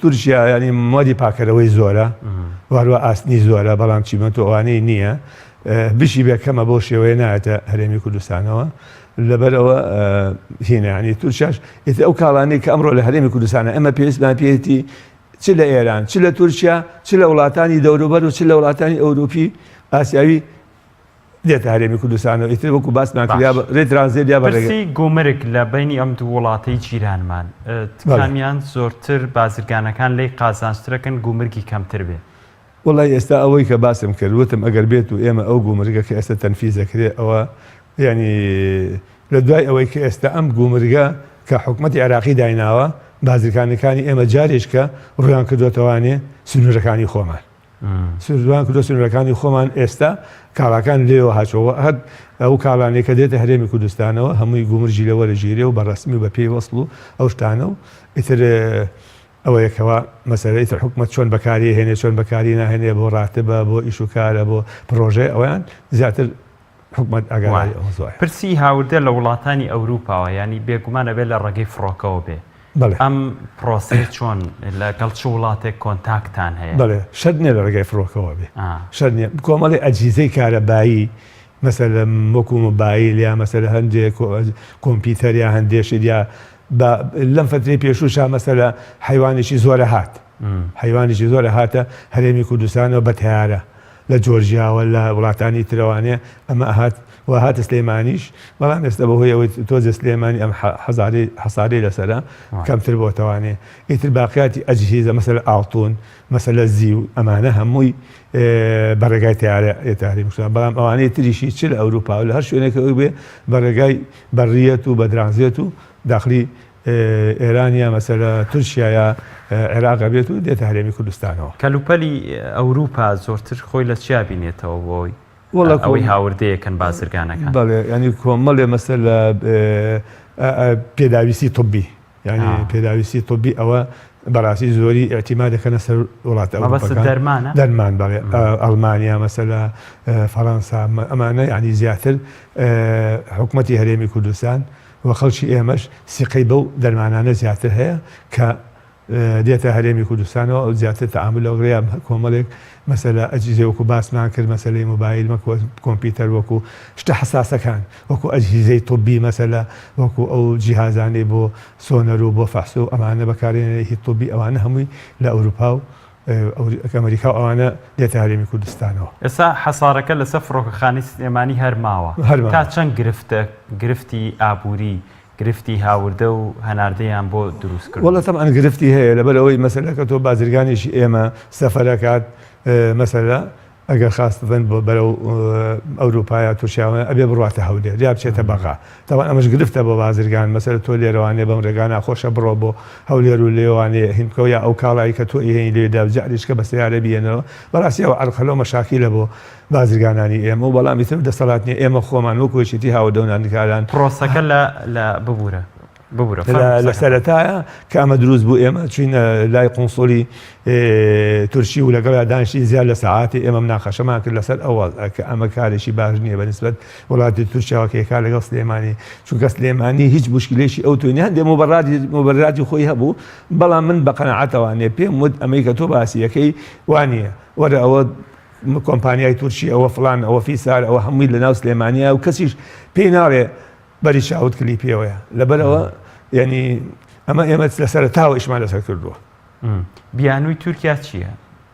تورکیا یانی مۆدی پاکەرەوەی زۆرە و هەروە ئاسنی زۆرە بەڵام چیمەنتۆ ئەوانەی نییە بشی بێ کەمە بەو شێوەیە نایەتە هەرێمی کوردستانەوە لەبەرئەوە هینە یانی تورکیاش ئیتر ئەو کاڵانەی کە ئەمڕۆ لە هەرێمی کوردستانە ئێمە پێویستمان پێیەتی چ لە ئێران چ لە تورکیا چ لە وڵاتانی دەوروبەر و چ لە وڵاتانی ئەوروپی ئاسیاوی دێتە هەرێمی کوردستانەوە ئیتر وەکو باسمان کرد یا بە ڕێی ترانزێت یا بە ڕێگە پرسی گومرگ لە بەینی ئەم دوو وڵاتەی جیرانمان کامیان زۆرتر بازرگانەکان لێی قازانجترەکەن گومرگی کەمتر بێ؟ وەڵای ئێستا ئەوەی کە باسم کرد وتم ئەگەر بێت و ئێمە ئەو گومرگە کە ئێستا تەنفیز دەکرێ ئەوە یانی لە دوای ئەوەی کە ئێستا ئەم گومرگە کە حکومەتی عێراقی دایناوە. بازرگانەکانی ئێمە جارێکە ڕویان کردوێتەوانێ سنوورەکانی خۆمان سوردوان کردو سنوورەکانی خۆمان ئێستا کاڵاکان لێوە هاچەوە هەر ئەو کاڵانێک کە دێتە هەرێمی کوردستانەوە هەمووی گومرجی لەوە لەژیرێ و بە ڕەسمی و بە پێی وەسڵ و ئەو شتانە و ئیتر ئەوەیە کەوا مەسەلە ئیتر حکومەت چۆن بەکاری هێنێ چۆن بەکاری ناهێنێ بۆ ڕاتبە بۆ ئیش و کارە بۆ پڕۆژەیە ئەویان زیاتر حکومەت ئاگاداری ئەو مەوزوعەیە. پرسی هاوردە لە وڵاتانی ئەوروپاوە یانی بێگومان ئەبێ لە ڕێگەی فڕۆکەوە بێ بەڵێ. ئەم پرۆسەیە چۆن لەگەڵ چ وڵاتێک contact تان هەیە؟ بەڵێ شەرت نییە لە ڕێگای فڕۆکەوە بێ شەرت نییە کۆمەڵی ئەجهیزەی کارەبایی مەسەلە وەکو مۆبایل یا مەسەلە هەندێک کۆمپیوتەر یا هەندێ شت یا بە لەم فەترەی پێشووشا مەسەلە حەیوانێکی زۆرە هات حەیوانێکی زۆرە هاتە هەرێمی کوردستانەوە بە تەیارە لە جۆرجیاوە لە وڵاتانی ترەوانێ ئەمە ئەهات و هاتە سلێمانیش بەڵام ئێستا بەهۆی ئەوەی تۆزێ سلێمانی ئەم حەزارەی حەسارەی لەسەرە کەمتر بۆتەوانێ ئیتر باقیاتی ئەجهیزە مەسەلە ئاڵتون مەسەلە زیو ئەمانە هەمووی بە ڕێگای تەیارە ئێتە هەرێمی کوردستان بەڵام ئەوانەی تریشی چ لە ئەوروپا و لە هەر شوێنێک ئەوی بێ بە ڕێگای بەڕیەت و بە درانزێت و داخلی ئێران یا مەسەلە تورکیا یا عێراق ئەبێت و دێتە هەرێمی کوردستانەوە. کەلوپەلی ئەوروپا زۆرتر خۆی لە چیا بینێتەوە بۆی ئەوەی هاوردەیەکەن بازرگانەکان؟ بەڵێ یانی کۆمەڵێ مەسەلە پێداویستی طبی یانی پێداویستی طبی ئەوە بەڕاستی زۆری ئیعتیماد دەکەنە سەر وڵاتە ئەوروپەکان. دەرمانە؟ دەرمان بەڵێ ئەڵمانیا مەسەلە فەڕەنسا ئەمانە یانی زیاتر حکومەتی هەرێمی کوردستان و خەڵکی ئێمەش سیقەی بەو دەرمانانە زیاتر هەیە کە دێتە هەرێمی کوردستانەوە ئەو زیاتر تەعامول لەگەڵ یا کۆمەڵێک مەسەلە ئەجهیزە وەکو باسمان کرد مەسەلەی مۆبایل وەکو کۆمپیوتەر وەکو شتە حەساسەکان وەکو ئەجهیزەی طبی مەسەلە وەکو ئەو جیهازانەی بۆ سۆنەر و بۆ فەحس و ئەمانە بەکارێنێ هی طبی ئەوانە هەمووی لە ئەوروپا و ئەمریکا و ئەوانە دێتە هەرێمی کوردستانەوە. ئێستا حەسارەکە لەسەر فڕۆکەخانەی سلێمانی هەر ماوە. هەر ماوە. تا چەند گرفتە گرفتی ئابووری گرفتی هاوردە و هەناردەیان بۆ دروست کردوون؟ وەڵا تەبعەن گرفتی هەیە لەبەر ئەوەی مەسەلەکە تۆ بازرگانێکی ئێمە سەفەرەکات مەسەلە ئەگەر خاستن بۆ بەرەو ئەوروپا یا تورکیا ئەبێ بڕواتە هەولێر یا بچێتە بەغا تەبعەن ئەمەش گرفتە بۆ بازرگان مەسەلە تۆ لێرەوانێ بەم ڕێگا ناخۆشە بڕۆ بۆ هەولێر و لێوانێ هین بکەوە یا ئەو کاڵای کە تۆ ئیهێنی لێدا جاریشکە بە سەیارە بیێنەوە بەڕاستی ئەوە عەرقەلە و مەشاکیلە بۆ بازرگانانی ئێمە و بەڵام ئیتر دەسەڵات نیە ئێمە خۆمان وەکو یەکێتی هاوردە و ناردنکاران پرۆسەکە لە لە ببورە ببورە لە سەرەتایە کە ئەمە دروست بوو ئێمە چوینە لای قونسولی تورکی و لەگەڵیا دانیشتین زیاد لە سەعاتی ئێمە مناقەشەمان کرد لەسەر ئەو وەزعە کە ئەمە کارێکی باش نییە بە نسبەت وڵاتی تورکیاوە کە یەکا لەگەڵ سلێمانی چونکە سلێمانی هیچ مشکلێکی ئەو توی هەندێ مبەراتی مبەراتی خۆی هەبوو بەڵام من بە قەناعەتەوانێ پێم وت ئەمەی کە تۆ باسی یەکەی وانە وەرە ئەوە کۆمپانیای تورکی ئەوە فلان ئەوە فیسار ئەوە هەمووی لەناو سلێمانیا و کەسیش پێی ناڵێ بەری چاوت کلی پێوەیە لەبەرەوە یعنی ئەمە ئێمە لە سەرەتاوە ئیشمان لەسەر کردووە. بیانووی تورکیا چییە؟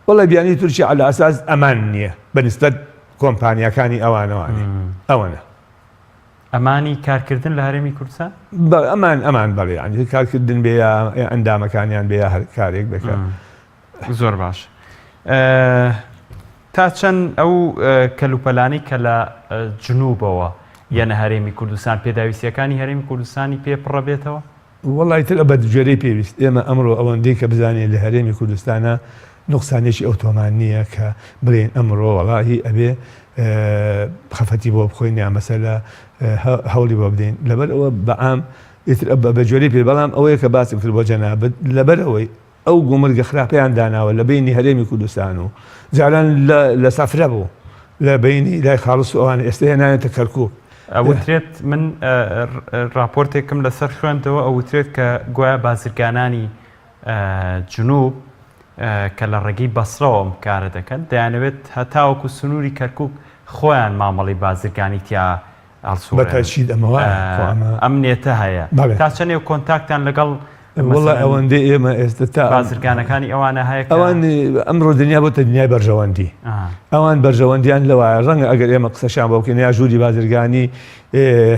وەڵا بیانووی تورکیا عەلە ئەساس ئەمان نییە بە نیسبەت کۆمپانیاکانی ئەوانەوانێ ئەوەنە. ئەمانی کارکردن لە هەرێمی کوردستان؟ ئەمان ئەمان بەڵێ یانی کارکردن بێ یا ئەندامەکانیان بێ یا هەر کارێک بێ کە. زۆر باش. تا چەند ئەو کەلوپەلانەی کە لە جنوبەوە یەنە هەرێمی کوردستان پێداویستیەکانی هەرێمی کوردستانی پێ پڕە بێتەوە؟ وەڵا ئیتر بە گوێرەی پێویست ئێمە ئەمڕۆ ئەوەندەی کە بزانین لە هەرێمی کوردستانا نوقسانێکی ئەوتۆمان نییە کە بڵێین ئەمڕۆ وەڵاهی ئەبێ خەفەتی بۆ بخۆین یا مەسەلە هەوڵی بۆ بدەین لەبەر ئەوە بەعام ئیتر بە گوێرەی پێ بەڵام ئەوەیە کە باسم کرد بۆ جەنابت لەبەر ئەوەی ئەو گومرگە خراپەیان داناوە لە بەینی هەرێمی کوردستان و جاران لە سەفرە بوو لە بەینی لای خاڵس و ئەوان ئێستا هێناوێتە کەرکوک. ئەوترێت من راپۆرتێکم لەسەر خوێندەوە ئەوترێت کە گوایە بازرگانانی جنوب کە لە ڕێگەی بەسرەوە ئەم کارە دەکەن دەیانەوێت هەتاوەکو سنووری کەرکک خۆیان مامەڵی بازرگانی تیا هەڵسوڕێنن. بە تەئکید ئەمە وایە خۆ ئەمە ئەم نێتە هەیە. بەڵێ. تا چەندێ contact تان لەگەڵ وەڵا ئەوەندەی ئێمە ئێستا تا بازرگانەکانی ئەوانە هەیە ئەوان ئەمڕۆ دنیا بۆتە دنیای بەرژەوەندی ئەوان بەرژەوەندیان لەوایە ڕەنگە ئەگەر ئێمە قسەشان بۆ بکەین یا ژووری بازرگانی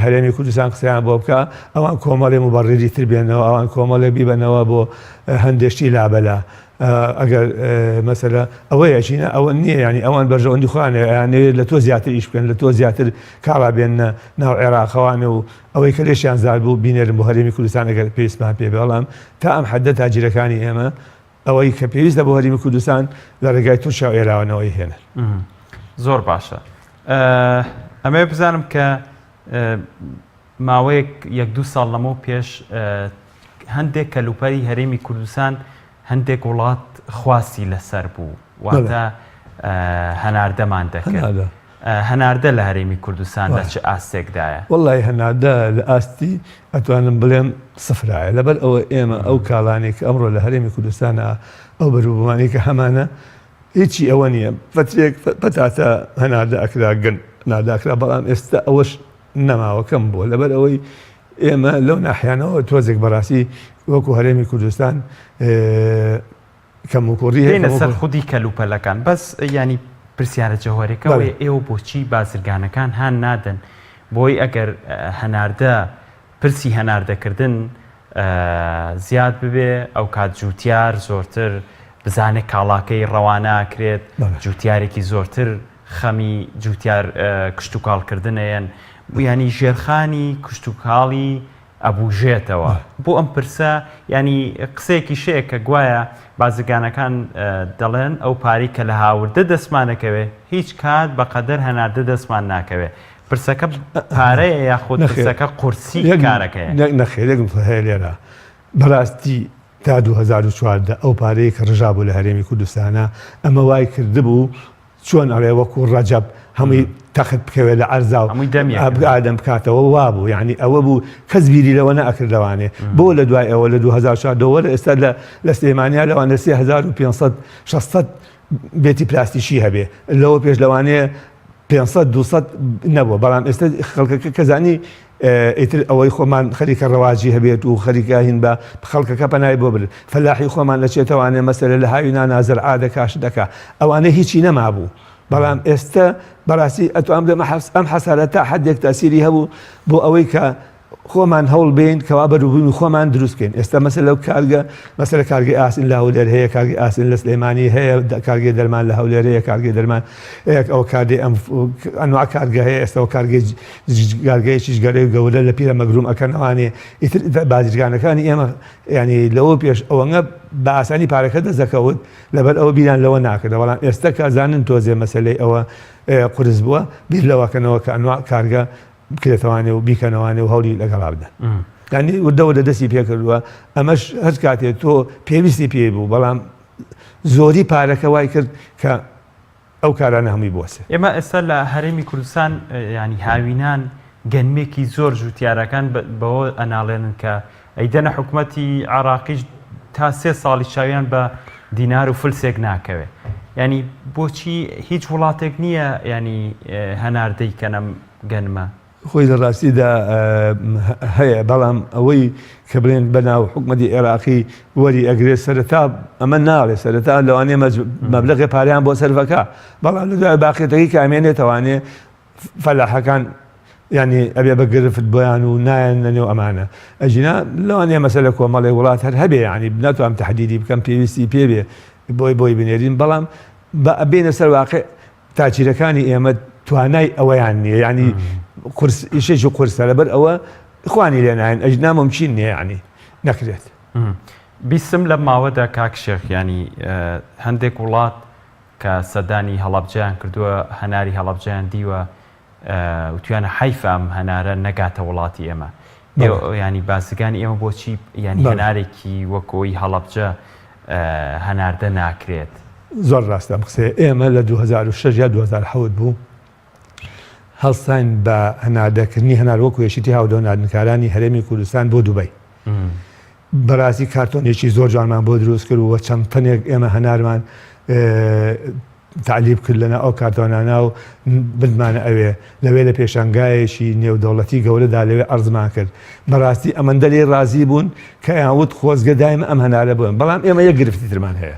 هەرێمی کوردستان قسەیان بۆ بکە ئەوان کۆمەڵێ مبەڕیری تر بێنەوە ئەوان کۆمەڵێ بیبەنەوە بۆ هەندێشتی لابەلا. ئەگەر مەسەلە ئەوەیە چینە ئەوە نییە ینی ئەوان بەرژەوەندی خۆیان ئەیانەوێت لە تۆ زیاتر ئیش بکەن لە تۆ زیاتر کاڵا بێننە ناو عێراقەوانە و ئەوەی کە لێشیان زار بوو بینێرن بۆ هەرێمی کوردستان ئەگەر پێویستمان پێ بەڵام تا ئەم حەدە تاجیرەکانی ئێمە ئەوەی کە پێویستە بۆ هەرێمی کوردستان لە ڕێگای تورکیا و ئێراوەنەوەی هێنن. زۆر باشە ئەمەوێ بزانم کە ماوەیەک یەک دوو ساڵ لەمەو پێش هەندێک کەلوپەلی هەرێمی کوردستان هەندێک وڵات خواستی لەسەر بوو واتە هەناردەمان دەکرد هەناردە لە هەرێمی کوردستان لە چ ئاستێکدایە؟ وەڵی هەناردە لە ئاستی ئەتوانم بڵێم سفرایە لەبەر ئەوە ئێمە ئەو کاڵانێک کە ئەمڕۆ لە هەرێمی کوردستانە ئەو بەروبوومانەی کە هەمانە هیچی ئەوە نییە فترێک پەتاتە هەناردە ئەکرا گەن ناداکرا بەڵام ئێستا ئەوەش نەماوە کەم بووە لەبەر ئەوەی ئێمە لەو ناحیانەوە تۆزێک بەڕاستی وەکو هەرێمی کوردستان کەموکوڕی هەیە سەر خودی کەلوپەلەکان بەس ینی پرسیارە جەوهەرەکە ئێوە بۆچی بازرگانەکان هان نادەن بۆی ئەگەر هەناردە پرسی هەناردەکردن زیاد ببێ ئەوکات جوتیار زۆرتر بزانێ کاڵاکەی ڕەوانە ئەکرێت جوتیارێکی زۆرتر خەمی جوتیار کشتوکاڵ کردنەیەن ینی ژێرخانی کشتوکاڵی ئەبوژێتەوە بۆ ئەم پرسە ینی قسەیەکی شەیە کە گوایە بازرگانەکان دەڵێن ئەو پارەی کە لە هاوردە دەستمانەکەوێ هیچ کات بەقەدەر هەناردە دەستمان ناکەوێ پرسەکە پارەیە یاخود پرسەکە قورسی کارەکەیە؟ نەخێر یەک نوکتە هەیە لێرە بەڕاستی تا 2014 ئەو پارەیە کە ڕژابوو لە هەرێمی کوردستانە ئەمە وای کردبوو چۆن ئەڵێ وەکو ڕەجەب هەمووی تەخت بکەوێت لە عەرزا و ئادەم بکاتەوە وابوو یعنی ئەوە بوو کەس بیری لەوە نەئەکرد لەوانێ بۆ لە دوای ئەوە لە 2014 وەرە ئێستا لە لە سلێمانیا لەوانە 3500 600 بێتی پلاستیکی هەبێ لەوە پێش لەوانەیە 500 200 نەبووە بەڵام ئێستا خەڵکەکە کە زانی ئیتر ئەوەی خۆمان خەریکە ڕەواجی هەبێت و خەریکە هین بە خەڵکەکە پەنای بۆ برد فەلاحی خۆمان دەچێتەوانێ مەسەلە لە هاوینا نازرعا دەکا شت دەکا ئەوانە هیچی نەمابوو بەڵام ئێستا بەڕاستی ئەتوام بڵێم ئەم حەسارە تا حدێک تاسیری هەبوو بۆ ئەوەی کە خۆمان هەوڵ بێین کەوا بەروبوومی خۆمان دروست بکەین ئێستا مەسەلە لەو کارگە مەسەلە کارگەی ئاسن لە هەولێر هەیە کارگەی ئاسن لە سلێمانی هەیە کارگەی دەرمان لە هەولێر هەیە کارگەی دەرمان ئەو کارگەی ئەم ئەنوا کارگە هەیە ئێستا ئەو کارگەی کارگەیەکی گەورەی گەورە لە پیرە مەگروم ئەکەنەوانێ ئیتر بازرگانەکانی ئێمە ینی لەوە پێش ئەوەنگە بە ئاسانی پارەکە دەست دەکەوت لەبەر ئەوە بیران لەوە ناکردە بەڵام ئێستا کە زانن تۆزێ مەسەلەی ئەوە قورس بووە بیر لەوەکەنەوە کە ئەنوا کارگە بکرێتەوانێ و بیکەنەوانێ و هەوڵی لەگەڵا بدەن یعنی وردە وردە دەستی پێکردووە ئەمەش هەر کاتێ تۆ پێویستی پێی بوو بەڵام زۆری پارەکە وای کرد کە ئەو کارانە هەمووی بوەسێ. ئێمە ئێستا لە هەرێمی کوردستان ینی هاوینان گەنمێکی زۆر جوتیارەکان بەوە ئەناڵێنن کە ئەیدەنە حکومەتی عێراقیش تا سێ ساڵی چاویان بە دینار و فلسێک ناکەوێ ینی بۆچی هیچ وڵاتێک نییە ینی هەناردەی کەنەم گەنمە؟ خۆی لە ڕاستیدا هەیە بەڵام ئەوەی کە بڵێن بەناو حکومەتی عێراقی وەری ئەگرێت سەرەتا ئەمە ناڵێ سەرەتا لەوانەیە مەبلەغێ پارەیان بۆ سەرفەکە بەڵام لە دوای باقیەتەکەی کە ئەمێنێتەوانێ فەلاحەکان ینی ئەبێ بە گرفت بۆیان و نایەن لە نێو ئەمانە ئەژینا لەوانەیە مەسەلە کۆمەڵێ وڵات هەر هەبێ ینی ناتوانم تەحدیدی بکەم پێویستی پێ بێ بۆی بۆی بنێرین بەڵام بە بێنە سەر واقع تاجیرەکانی ئێمە توانای ئەوەیان نییە ینی قورس ئیشێکی قورسە لەبەر ئەوە خوانی لێ نایەن ئەژنا ممکین نییە ینی نەکرێت. بیستم لەم ماوەدا کاک شێخ ینی هەندێک وڵات کە سەردانی هەڵەبجەیان کردووە هەناری هەڵەبجەیان دیوە وتویانە حەیفە ئەم هەنارە نەگاتە وڵاتی ئێمە ینی بازرگانی ئێمە بۆچی ینی هەنارێکی وەکۆی هەڵەبجە هەناردە ناکرێت؟ زۆر ڕاستە ئەم قسەیە ئێمە لە 2006 یا 2007 بوو هەڵساین بە هەناردەکردنی هەنار وەکو یەکێتی هاودەوناردنکارانی هەرێمی کوردستان بۆ دوبەی بەڕاستی کارتۆنێکی زۆر جوانمان بۆ دروست کرد و چەند تەنێک ئێمە هەنارمان تەعلیب کرد لەناو ئەو کارتۆنانە و بردمانە ئەوێ لەوێ لە پێشانگایەکی نێودەوڵەتی گەورەدا لەوێ عەرزمان کرد بەڕاستی ئەمەندە لێی ڕازی بوون کە ئەیان وت خۆزگە دایمە ئەم هەنارە بوون بەڵام ئێمە یەک گرفتی ترمان هەیە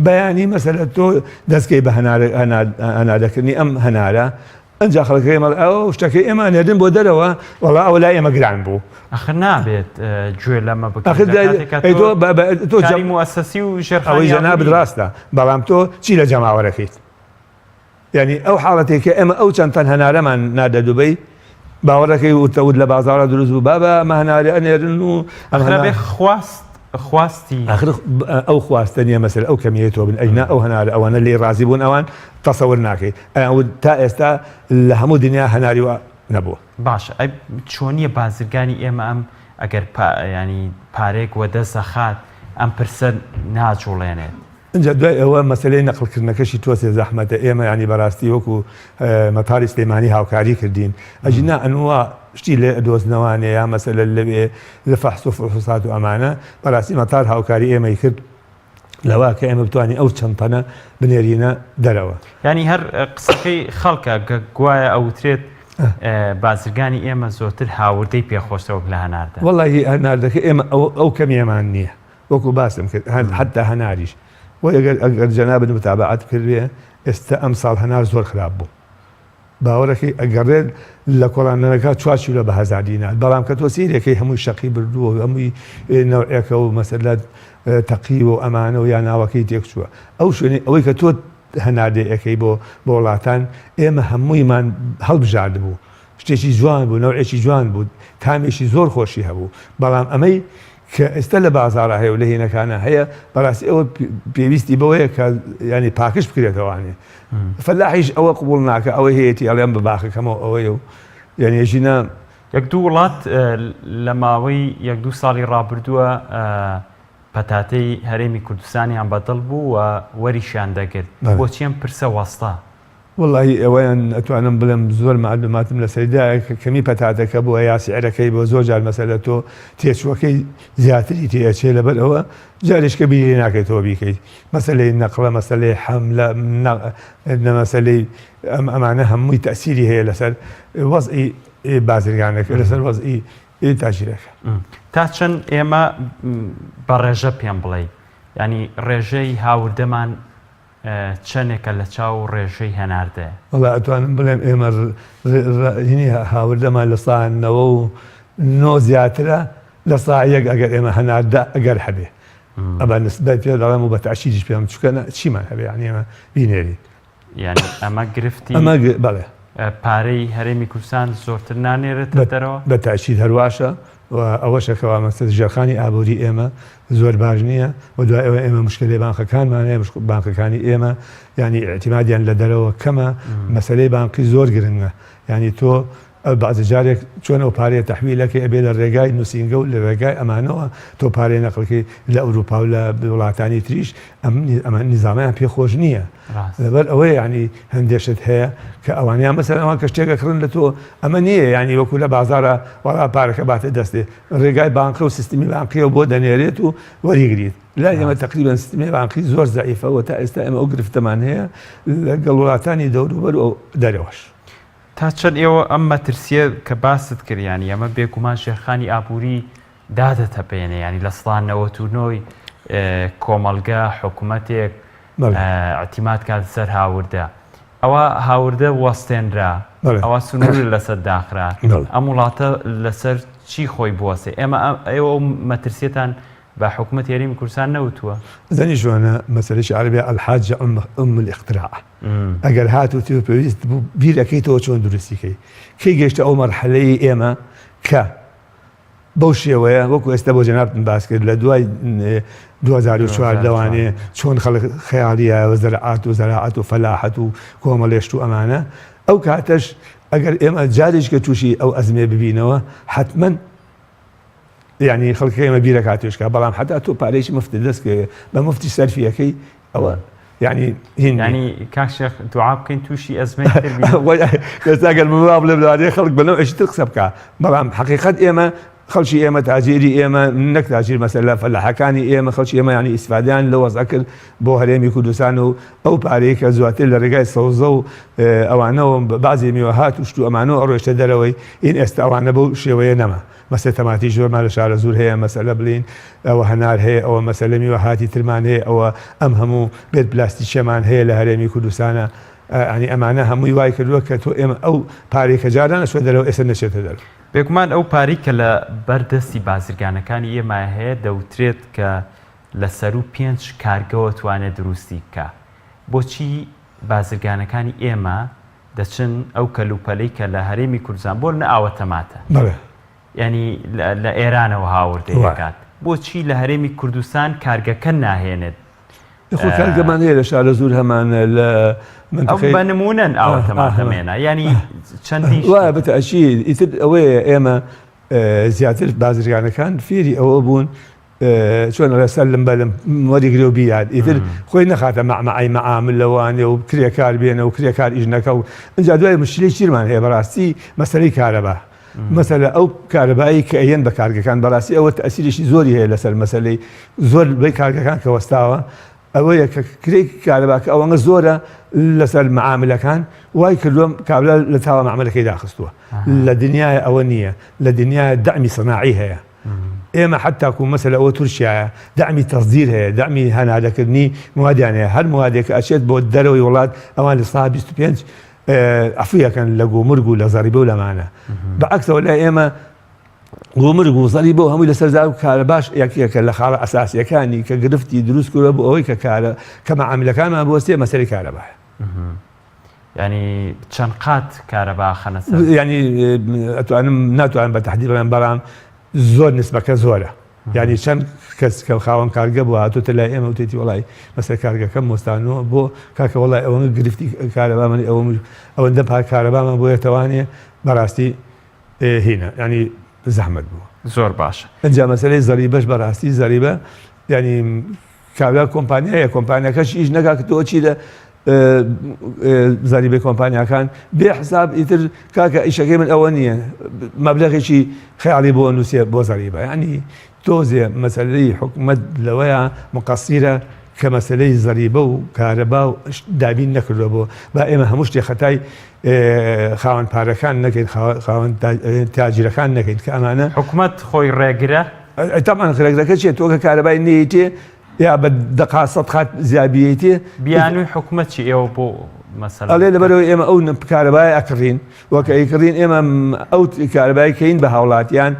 بەیانی مەسەلە تۆ دەستکەی بە هەناردەکردنی ئەم هەنارە. ئەنجا خەڵکەکەی ئێمە ئەو شتەکەی ئێمە ئەنێردن بۆ دەرەوە وەڵا ئەوە لای ئێمە گران بوو. ئەخر نابێت گوێ لەمە بگرن ئەخر لە کاتێکا ئەی تۆ تۆ بە بە تۆ کاری جەم موئەسەسی و ژێرخانی ئەوەی جەنابت ئابووری. ڕاستە بەڵام تۆ چی لە جەماوەرەکەیت؟ یانی ئەو حاڵەتەی کە ئێمە ئەو چەند تەن هەنارەمان ناردە دوبەی باوەڕەکەی وتە وت لە بازاڕا دروست بوو بابە ئەمە هەنارە ئەنێرن و ئەم ئەخر هەنا ئەبێ خواست خواستی ئاخر ئەو خواستە نییە مەسەلە ئەو کەمیەی تۆ بن ئەینا ئەو هەنارە ئەوانە لێی ڕازی بوون ئەوان تەسەور ناکەی ئەیان وت تا ئێستا لە هەموو دنیا هەناری وا نەبووە. باشە ئەی چۆنیە بازرگانی ئێمە ئەم ئەگەر پا یانی پارەیەک وەدەست دەخات ئەم پرسە ناجوڵێنێت؟ ئینجا دوای ئەوە مەسەلەی نەقڵ کردنەکەشی تۆزێ زەحمەتە ئێمە یانی بەراستی وەکو مەتاری سلێمانی هاوکاری کردین ئەگینا ئەنوا شتی لێ ئەدۆزنەوانێ یا مەسەلە لەوێ لە فەحس و فحوسات و ئەمانە بەراستی مەتار هاوکاری ئێمەی کرد لەوە کە ئێمە بتوانین ئەو چەند تەنە بنێرینە دەرەوە. یانی هەر قسەکەی خەڵکە کە گوایە ئەوترێت بازرگانی ئێمە زۆرتر هاوردەی پێخۆشترە وەک لە هەناردە. وەڵاهی هەناردەکە ئێمە ئەو کەمیەمان نییە وەکو باسم کرد حتا هەناریش وەی ئەگەر ئەگەر جەنابت متابعەت کردبێ ئێستا ئەمساڵ هەنار زۆر خراپ بوو باوەڕەکەی ئەگەڕێت لە کۆڵانەکە چوار کیلۆ بە هەزار دینار بەڵام کە تۆ سیرەکەی هەمووی شەقی بردووە و هەمووی نەوعێکە و مەسەلە تەقیوە و ئەمانە و یا ناوەکەی تێکچووە ئەو شوێنەی ئەوەی کە تۆ هەناردەی ئەەکەی بۆ بۆ وڵاتان ئێمە هەموویمان هەڵبژاردبوو شتێکی جوان بوو نەوعێکی جوان بوو تامێکی زۆر خۆشی هەبوو بەڵام ئەمەی کە ئێستا لە بازاڕا هەیە و لە هینەکانە هەیە بەڕاستی ئەوە پێویستی بەوەیە کە ینی پاکش بکرێتەوانێ فەلاحیش ئەوە قبول ناکە ئەوەی هەیەی ئەڵێم بە باخەکەمەوە ئەوەیە و یعنی ژینە یەک دوو وڵات لە ماوەی یەک دوو ساڵی ڕابردووە پەتاتەی هەرێمی کوردستانیان بەدڵ بوو و وەریشیان دەگرت بۆچی ئەم پرسە وەستا؟ وەڵاهی ئەوەیان ئەتوانم بڵێم زۆر مەعلوماتم لەسەری دایە کە کەمی پەتاتەکە بووە یا سعرەکەی بووە زۆر جار مەسەلە تۆ تێچووەکەی زیاتری تێ ئەچێ لەبەر ئەوە جارێک کە بیری لێ ناکەیتەوە بیکەیت مەسەلەی نەقڵە مەسەلەی حەملە نە مەسەلەی ئەم ئەمانە هەمووی تەسیری هەیە لەسەر وەزعی بازرگانەکە لەسەر وەزعی تاجرەکە. تا چەند ئێمە بە ڕێژە پێم بڵێی یانی ڕێژەی هاوردەمان چەنێکە لە چاو ڕێژەی هەناردەیە؟ وەڵا ئەتوانم بڵێم ئێمە هینی هاوردەمان لە سا 99 زیاترە لە سا یەک ئەگەر ئێمە هەناردە ئەگەر هەبێ ئەبە نسبەت پێ دەڵێم و بە تەئکیدیش پێم چونکە چیمان هەبێ یانی ئێمە بینێرین. یانی ئەمە گرفتی ئەمە بەڵێ. پارەی هەرێمی کوردستان زۆرتر نانێرێتە دەرەوە؟ بە تەئکید هەر واشە و ئەوەشە کەوا مەسەلەن ژێرخانی ئابووری ئێمە زۆر باش نییە و دوای ئەوە ئێمە مشکلەی بانقەکانمان هەیە بانقەکانی ئێمە یانی ئیعتیمادیان لە دەرەوە کەمە مەسەلەی بانقی زۆر گرنگە یانی تۆ بەعزە جارێک چۆن ئەو پارەیە تەحویلەکەی ئەبێ لە ڕێگای نووسینگە و لە ڕێگای ئەمانەوە تۆ پارەی نەقلکەی لە ئەوروپا و لە وڵاتانی تریش ئەم ئەمە نیزامیان پێ خۆش نییە لەبەر ئەوەی ینی هەندێک شت هەیە کە ئەوانیان مەسەر ئەوان کە شتێک ئەکڕن لە تۆ ئەمە نییە ینی وەکو لە بازارە وەڵا پارەکە باتە دەستێ ڕێگای بانقە و سیستمی بانقیەوە بۆ دەنێرێت و وەریگریت لای ئێمە تقریبا سیستمی بانقی زۆر زەعیفە و تا ئێستا ئێمە ئەو گرفتەمان هەیە لەگەڵ وڵاتانی دەوروبەر و دەرەوەش. تا چەند ئێوە ئەم مەترسییە کە باست کرد یانی ئەمە بێگومان ژێرخانی ئابووری دادەتەپێنێ یانی 99% ی کۆمەڵگە حکومەتێک ئیعتیماد کات سەر هاوردە ئەوە هاوردە وەستێنرا ئەوە سنوور لەسەر داخرا ئەم وڵاتە لەسەر چی خۆی بوەسێ ئێمە ئێوە ئەو مەترسیەتان بە حکومەتی هەرێمی کوردستان نەوتووە؟ زەنی جوانە مەسەلەی عەرەبی الحاجە ام الاختراع ئەگەر هاتوو تۆ پێویست بوو بیر ئەکەیتەوە چۆن دروستی کەی کەی گەیشتە ئەو مەرحەلەی ئێمە کە بەو شێوەیە وەکو ئێستا بۆ جەنابتم باس کرد لە دوای 2004 لەوانێ چۆن خەڵک خەیاڵیایەوە زەرعات و زەراعەت و فەلاحەت و کۆمەڵێشت و ئەمانە ئەو کاتەش ئەگەر ئێمە جارێک کە تووشی ئەو ئەزمێ ببینەوە حتمما یعنی خەڵکی ئێمە بیرەکاتێشکە بەڵام حتا تۆ پارێکی مفت دەست کەوێ بە مفتی سەرفیەکەی ئەوە یعنی هین ینی کاک شێخ دوعا بکەین تووشی ئەزمەی تر بین. ئێستا گەر من وا بڵێم لەوانەیە خەڵک بە نەوعێکی تر قسە بکا بەڵام حەقیقەت ئێمە خەڵکی ئێمە تاجیری ئێمە نەک تاجیر مەسەلە فەلاحەکانی ئێمە خەڵکی ئێمە یعنی ئیسفادەیان لە وەزع کرد بۆ هەرێمی کوردستان و ئەو پارەی کە زیاتر لە ڕێگای سەوزە و ئەوانەوە بەعزێ میوە هات و شت و ئەمانەوە ئەڕۆیشتە دەرەوەی ئین ئێستا ئەوانە بەو شێوەیە نەما مەسەلە تەماتەی زۆرمان لە شارەزوور هەیە، مەسەلە بڵێین ئەوە هەنار هەیە، ئەوە مەسەلە میوەهاتی ترمان هەیە، ئەوە ئەم هەموو بێت پلاستیکیەمان هەیە لە هەرێمی کوردستانا. ینی ئەمانە هەمووی وای کردووە کە تۆ ئێمە ئەو پارەی کە جاران ئەچوە دەرەوە ئێستا نەچێتە دەرەوە. بێگومان ئەو پارەی کە لە بەر دەستی بازرگانەکانی ئێمە هەیە دەوترێت کە لە سەروو پێنج کارگەوە توانێت دروستی بکا. بۆچی بازرگانەکانی ئێمە دەچن ئەو کەلوپەلەی کە لە هەرێمی کوردستان بۆ نە ئاوە تەماتە بەڵێ. یانی لە ئێرانەوە هاوردەی دەکات بۆچی لە هەرێمی کوردستان کارگەکە ناهێنێت؟ خۆ کارگەمان هەیە لە شارەزوور هەمانە لە منتەقەی بە نموونەن ئاوە تەماتە مێنا یانی چەندین وایە بەتەئکید ئیتر ئەوەیە ئێمە زیاتر بازرگانەکان فێری ئەوە بوون چۆن ئەڵێ سەلم بەلم وەریگرێ و بیات ئیتر خۆی نەخاتە مەعمەعەی مەعامل لەوانێ و کرێکار بێنە و کرێکار ئیش نەکە و ئینجا دوای مشکلەی چیرمان هەیە بەڕاستی مەسەلەی کارەبا مەسەلە ئەو کارەبایی کە ئەیەن بە کارگەکان بەڕاستی ئەوە تەئسیرێکی زۆری هەیە لەسەر مەسەلەی زۆر بەی کارگەکان کە وەستاوە ئەوەیە کە کرێی کارەباکە ئەوەنە زۆرە لەسەر مەعاملەکان وای کردووە کابرا لە تاوە مەعمەلەکەی داخستووە لە دنیای ئەوە نییە لە دنیای دەعمی سەناعی هەیە ئێمە حتاکو مەسەلە ئەوە تورکیایە دەعمی تەسدیر هەیە دەعمی هەناردەکردنی موادیان هەیە هەر موادێک ئەچێت بۆ دەرەوەی وڵات ئەوان لە سا 25 عەفویەکەن لە گومرگ و لە زەریبە و لەمانە بە عەکسەوە لای ئێمە گومرگ و زەریبە و هەمووی لەسەر زار و کارەباش یەکێکە لە خاڵە ئەساسیەکانی کە گرفتی دروست کردوە بۆ ئەوەی کە کارە کە مەعاملەکانمان بوەستێ مەسەلەی کارەبایە. ینی چەند قات کارەبا خەنە سەر؟ ینی ئەتوانم ناتوانم بە تەحدید بڵێم بەڵام زۆر نسبەکە زۆرە. یانی چەند کەس کە خاوەن کارگە بوو هاتۆتە لای ئێمە وتێتی وەڵای مەسەر کارگەکەم وەستانەوە بۆ کاکە وەڵای ئەوەنە گرفتی کارەبامان ئەوە ئەوەندە پار کارەبامان بۆیە تەوانێ بەڕاستی هینە ینی زەحمەت بوو زۆر باشە ئەنجا مەسەلەی زەریبەش بەڕاستی زەریبە ینی کابرا کۆمپانیایە کۆمپانیاکەش ئیش نەکا کە تۆ چی لە زەریبەی کۆمپانیاکان بێ حساب ئیتر کاکە ئیشەکەی من ئەوە نییە مەبلەغێکی خەیاڵی بۆ نووسێ بۆ زەریبە ینی تۆزێ مەسەلەی حکومەت لەوەیە مقەسیرە کە مەسەلەی زەریبە و کارەبا و دابین نەکردووە بۆ با ئێمە هەموو شتێ خەتای خاوەن پارەکان نەکەین خاوەن تاجیرەکان نەکەین کە ئەمانە حکومەت خۆی ڕێگرە؟ تەبعەن ڕێگرەکە چیە تۆ کە کارەبای نەیەیتێ یا بە دەقا سەد قات زیاد بیەیتێ بیانووی حکومەت چی ئێوە بۆ مەسەلە ئەڵێ لەبەرەوەی ئێمە ئەو کارەبای ئەکڕین وەکە ئەیکڕین ئێمە ئەو کارەبای کەین بە هاوڵاتیان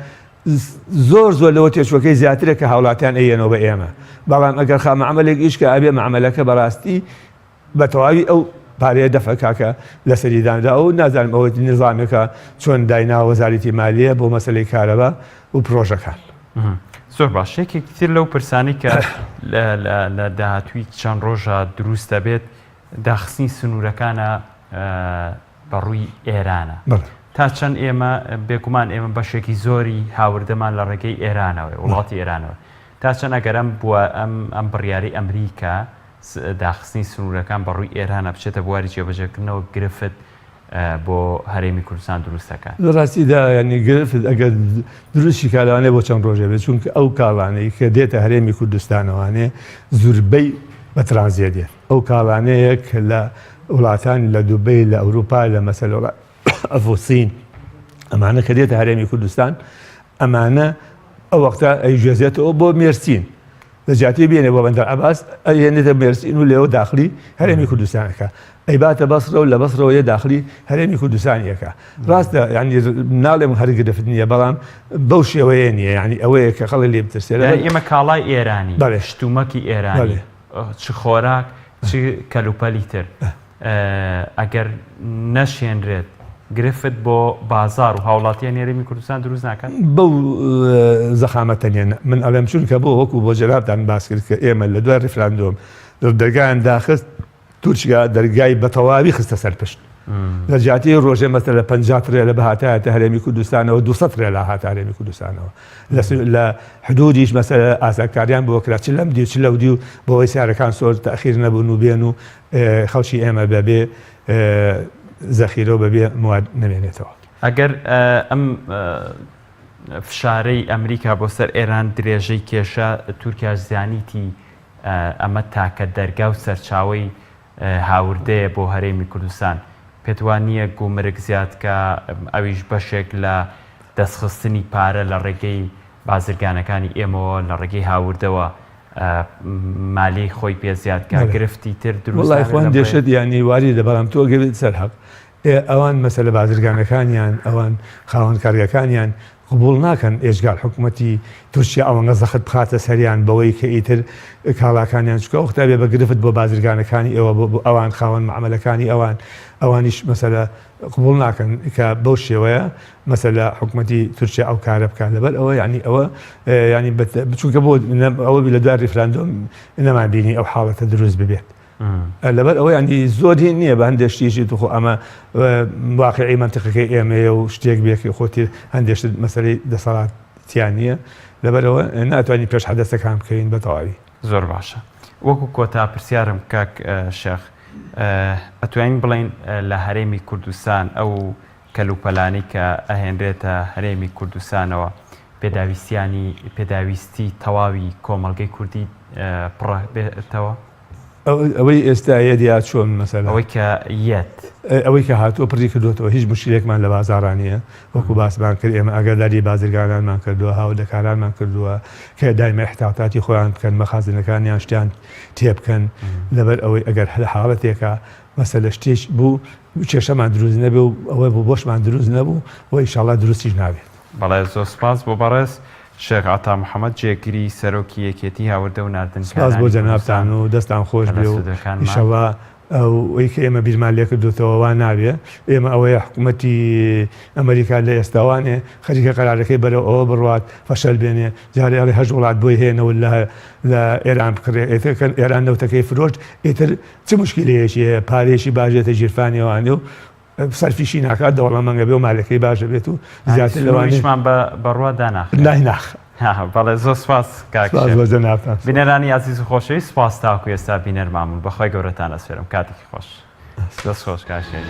زۆر زۆر لەوە تێچوەکەی زیاترە کە هاوڵاتیان ئەیەنەوە بە ئێمە بەڵام ئەگەر خا مەعمەلێک ئیش کە ئەبێ مەعمەلەکە بەڕاستی بە تەواوی ئەو پارەیە دەفع کا کە لەسەری دانراوە و نازانم ئەوە نیزامێکە چۆن دایناوە وەزارەتی مالیە بۆ مەسەلەی کارەبا و پرۆژەکان. زۆر باش یەکێکی تر لەو پرسانەی کە لە داهاتووی چەند ڕۆژە دروست دەبێت داخستنی سنوورەکانە بە ڕووی ئێرانە تا چەند ئێمە بێگومان ئێمە بەشێکی زۆری هاوردەمان لە ڕێگەی ئێرانەوە وڵاتی ئێرانەوە تا چەند ئەگەر ئەم بووە ئەم ئەم بڕیاری ئەمریکا داخستنی سنوورەکان بە ڕووی ئێرانە بچێتە بواری جێبەجێکردنەوە گرفت بۆ هەرێمی کوردستان دروست دەکات. لە ڕاستیدا یانی گرفت ئەگەر دروستی کا لەوانەیە بۆ چەند ڕۆژێ بێت چونکە ئەو کاڵانەی کە دێتە هەرێمی کوردستانەوانێ زوربەی بە ترانزێت دێت ئەو کاڵانەیە کە لە وڵاتان لە دوبەی لە ئەوروپا لە مەسەلە ئەفۆسین ئەمانە کە دێتە هەرێمی کوردستان ئەمانە ئەو وەختە ئەیگوێزێتەوە بۆ مێرسین لە جیاتی بێنێ بۆ بەندەر عەباس ئەیهێنێتە مێرسین و لێوە داخلی هەرێمی کوردستان ئەکا ئەیباتە بەسرە و لە بەسرەوە یە داخلی هەرێمی کوردستان یەکە ڕاستە یعنی ناڵێم هەر گرفت نییە بەڵام بەو شێوەیە نییە یعنی ئەوەیە کە خەڵک لێ بترسێ لەبەر ئێمە کاڵای ئێرانی بەڵێ شتومەکی ئێرانی چ خۆراک چ کەلوپەلی تر ئەگەر نەشێنرێت گرفت بۆ بازاڕ و هاوڵاتیانی هەرێمی کوردستان دروست ناکات؟ بەو زەخامەتە نیە من ئەڵێم چونکە بۆ وەکو بۆ جەنابتان باس کرد کە ئێمە لە دوای ڕیفراندۆم دەرگایان داخست تورکیا دەرگای بە تەواوی خستە سەر پشت لە جیاتی ڕۆژێ مەسەلە لە 50 ترێلە بهاتایەتە هەرێمی کوردستانەوە 200 ترێلا هاتە هەرێمی کوردستانەوە لە حدودیش مەسەلە ئاسانکاریان بۆ کرا چ لەم دیو چ لەو دیو بۆ ئەوەی سیارەکان زۆر تەئخیر نەبوون و بێن و خەڵکی ئێمە بەبێ زەخیرە و بەبێ مواد نەمێنێتەوە. ئەگەر ئەم فشارەی ئەمریکا بۆ سەر ئێران درێژەی کێشا، تورکیاش زانیتی ئەمە تاکە دەرگا و سەرچاوەی هاوردەیە بۆ هەرێمی کوردستان، پێت وا نییە گومرگ زیاد کا، ئەویش بەشێک لە دەستخستنی پارە لە ڕێگەی بازرگانەکانی ئێمەوە لە ڕێگەی هاوردەوە؟ مالیەی خۆی پێ زیاد کا گرفتی تر دروست وەڵای خۆ هەندێ شت یانی واریدە بەڵام تۆ گەر بێیت سەر هەق ئێ ئەوان مەسەلە بازرگانەکانیان ئەوان خاوەن کارگەکانیان قبوڵ ناکەن ئێجگار حکومەتی تورکیا ئەوەنگە زەخت بخاتە سەریان بەوەی کە ئیتر کاڵاکانیان چونکە ئەو وەختە بێ بە گرفت بۆ بازرگانەکانی ئێوە بۆ ئەوان خاوەن مەعمەلەکانی ئەوان ئەوانیش مەسەلە قبوڵ ناکەن کە بەو شێوەیە مەسەلە حکومەتی تورکیا ئەو کارە بکات لەبەر ئەوە یعنی ئەوە ینی بچووکە بۆ ئەوە لە دوای ریفراندۆم نەمان بینی ئەو حاڵەتە دروست ببێت لەبەر ئەوە ینی زۆر هین نییە بە هەندێک شتیشی توخۆ ئەمە واقعی منطقەکەی ئێمەیە و شتێک بێکی خۆتی هەندێک شت مەسەلەی دەسەڵات تیا نییە لەبەرەوە ناتوانین پێش حەدەسەکان بکەین بە تەواوی. زۆر باشە وەکو کۆتا پرسیارم کاک شێخ ئەتوانین بڵێین لە هەرێمی کوردستان ئەو کەلوپەلانەی کە ئەهێنرێتە هەرێمی کوردستانەوە پێداویستیانی پێداویستی تەواوی کۆمەڵگەی کوردی پڕ بێتەوە؟ ئەوەی ئێستا یەت یا چۆن مەسەلە؟ ئەوەی کە یەت. ئەوەی کە هاتووە پڕی کردووەتەوە هیچ موشکیلێکمان لە بازاڕا نییە وەکو باسمان کرد ئێمە ئاگاداری بازرگانانمان کردووە هاوردەکارانمان کردووە کە دایمە ئیحتیاتاتی خۆیان بکەن مەخازنەکانیان شتیان تێبکەن لەبەر ئەوەی ئەگەر لە حاڵەتێکا مەسەلە شتێک بوو کێشەمان دروست نەبێ و ئەوە بۆ بۆشمان دروست نەبوو و ئیشاڵا دروستیش نابێت. بەڵێ زۆر سپاس بۆ بەڕێز شێخ عەتا محەمەد جێگری سەرۆکی یەکێتی هاوردە و سپاس ناردنکارانی بۆ جەنابتان کوردستان و دەستان خۆش کە لە بێ و ستۆدیۆکانمان. ئیشەڵا ئەوەی کە ئێمە بیرمان لێکردۆتەوە وا نابێ ئێمە ئەوەیە حکومەتی ئەمریکا لە ئێستاوانێ خەریکە قەرارەکەی بەرەو ئەوە بڕوات فەشەل بێنێ جارێ ئەڵێ هەشت وڵات بۆی هەیە نەوت لە لە ئێران بکڕێ ئیتر کە ئێران نەوتەکەی فرۆشت ئیتر چ موشکیلەیەکی هەیە پارەیەکی باش دێتە گیرفانی ئەوانێ و سەرفیشی ناکات دەوڵەمەنگە بێ و مالەکەی باشە بێت و زیاتر لەوانەیە سنووریشمان بە بەڕوا داناخرێت. نای ناخ. بەڵێ زۆر سپاس کاک سپاس شێخ. بۆ جەنابتان. بینەرانی ئازیز و خۆشەویست سپاس تاوەکو ئێستا بینەرمان بوون بەخوای گەورەتان ئەسپێرم کاتێکی خۆش. دەست خۆش کاک شێخ.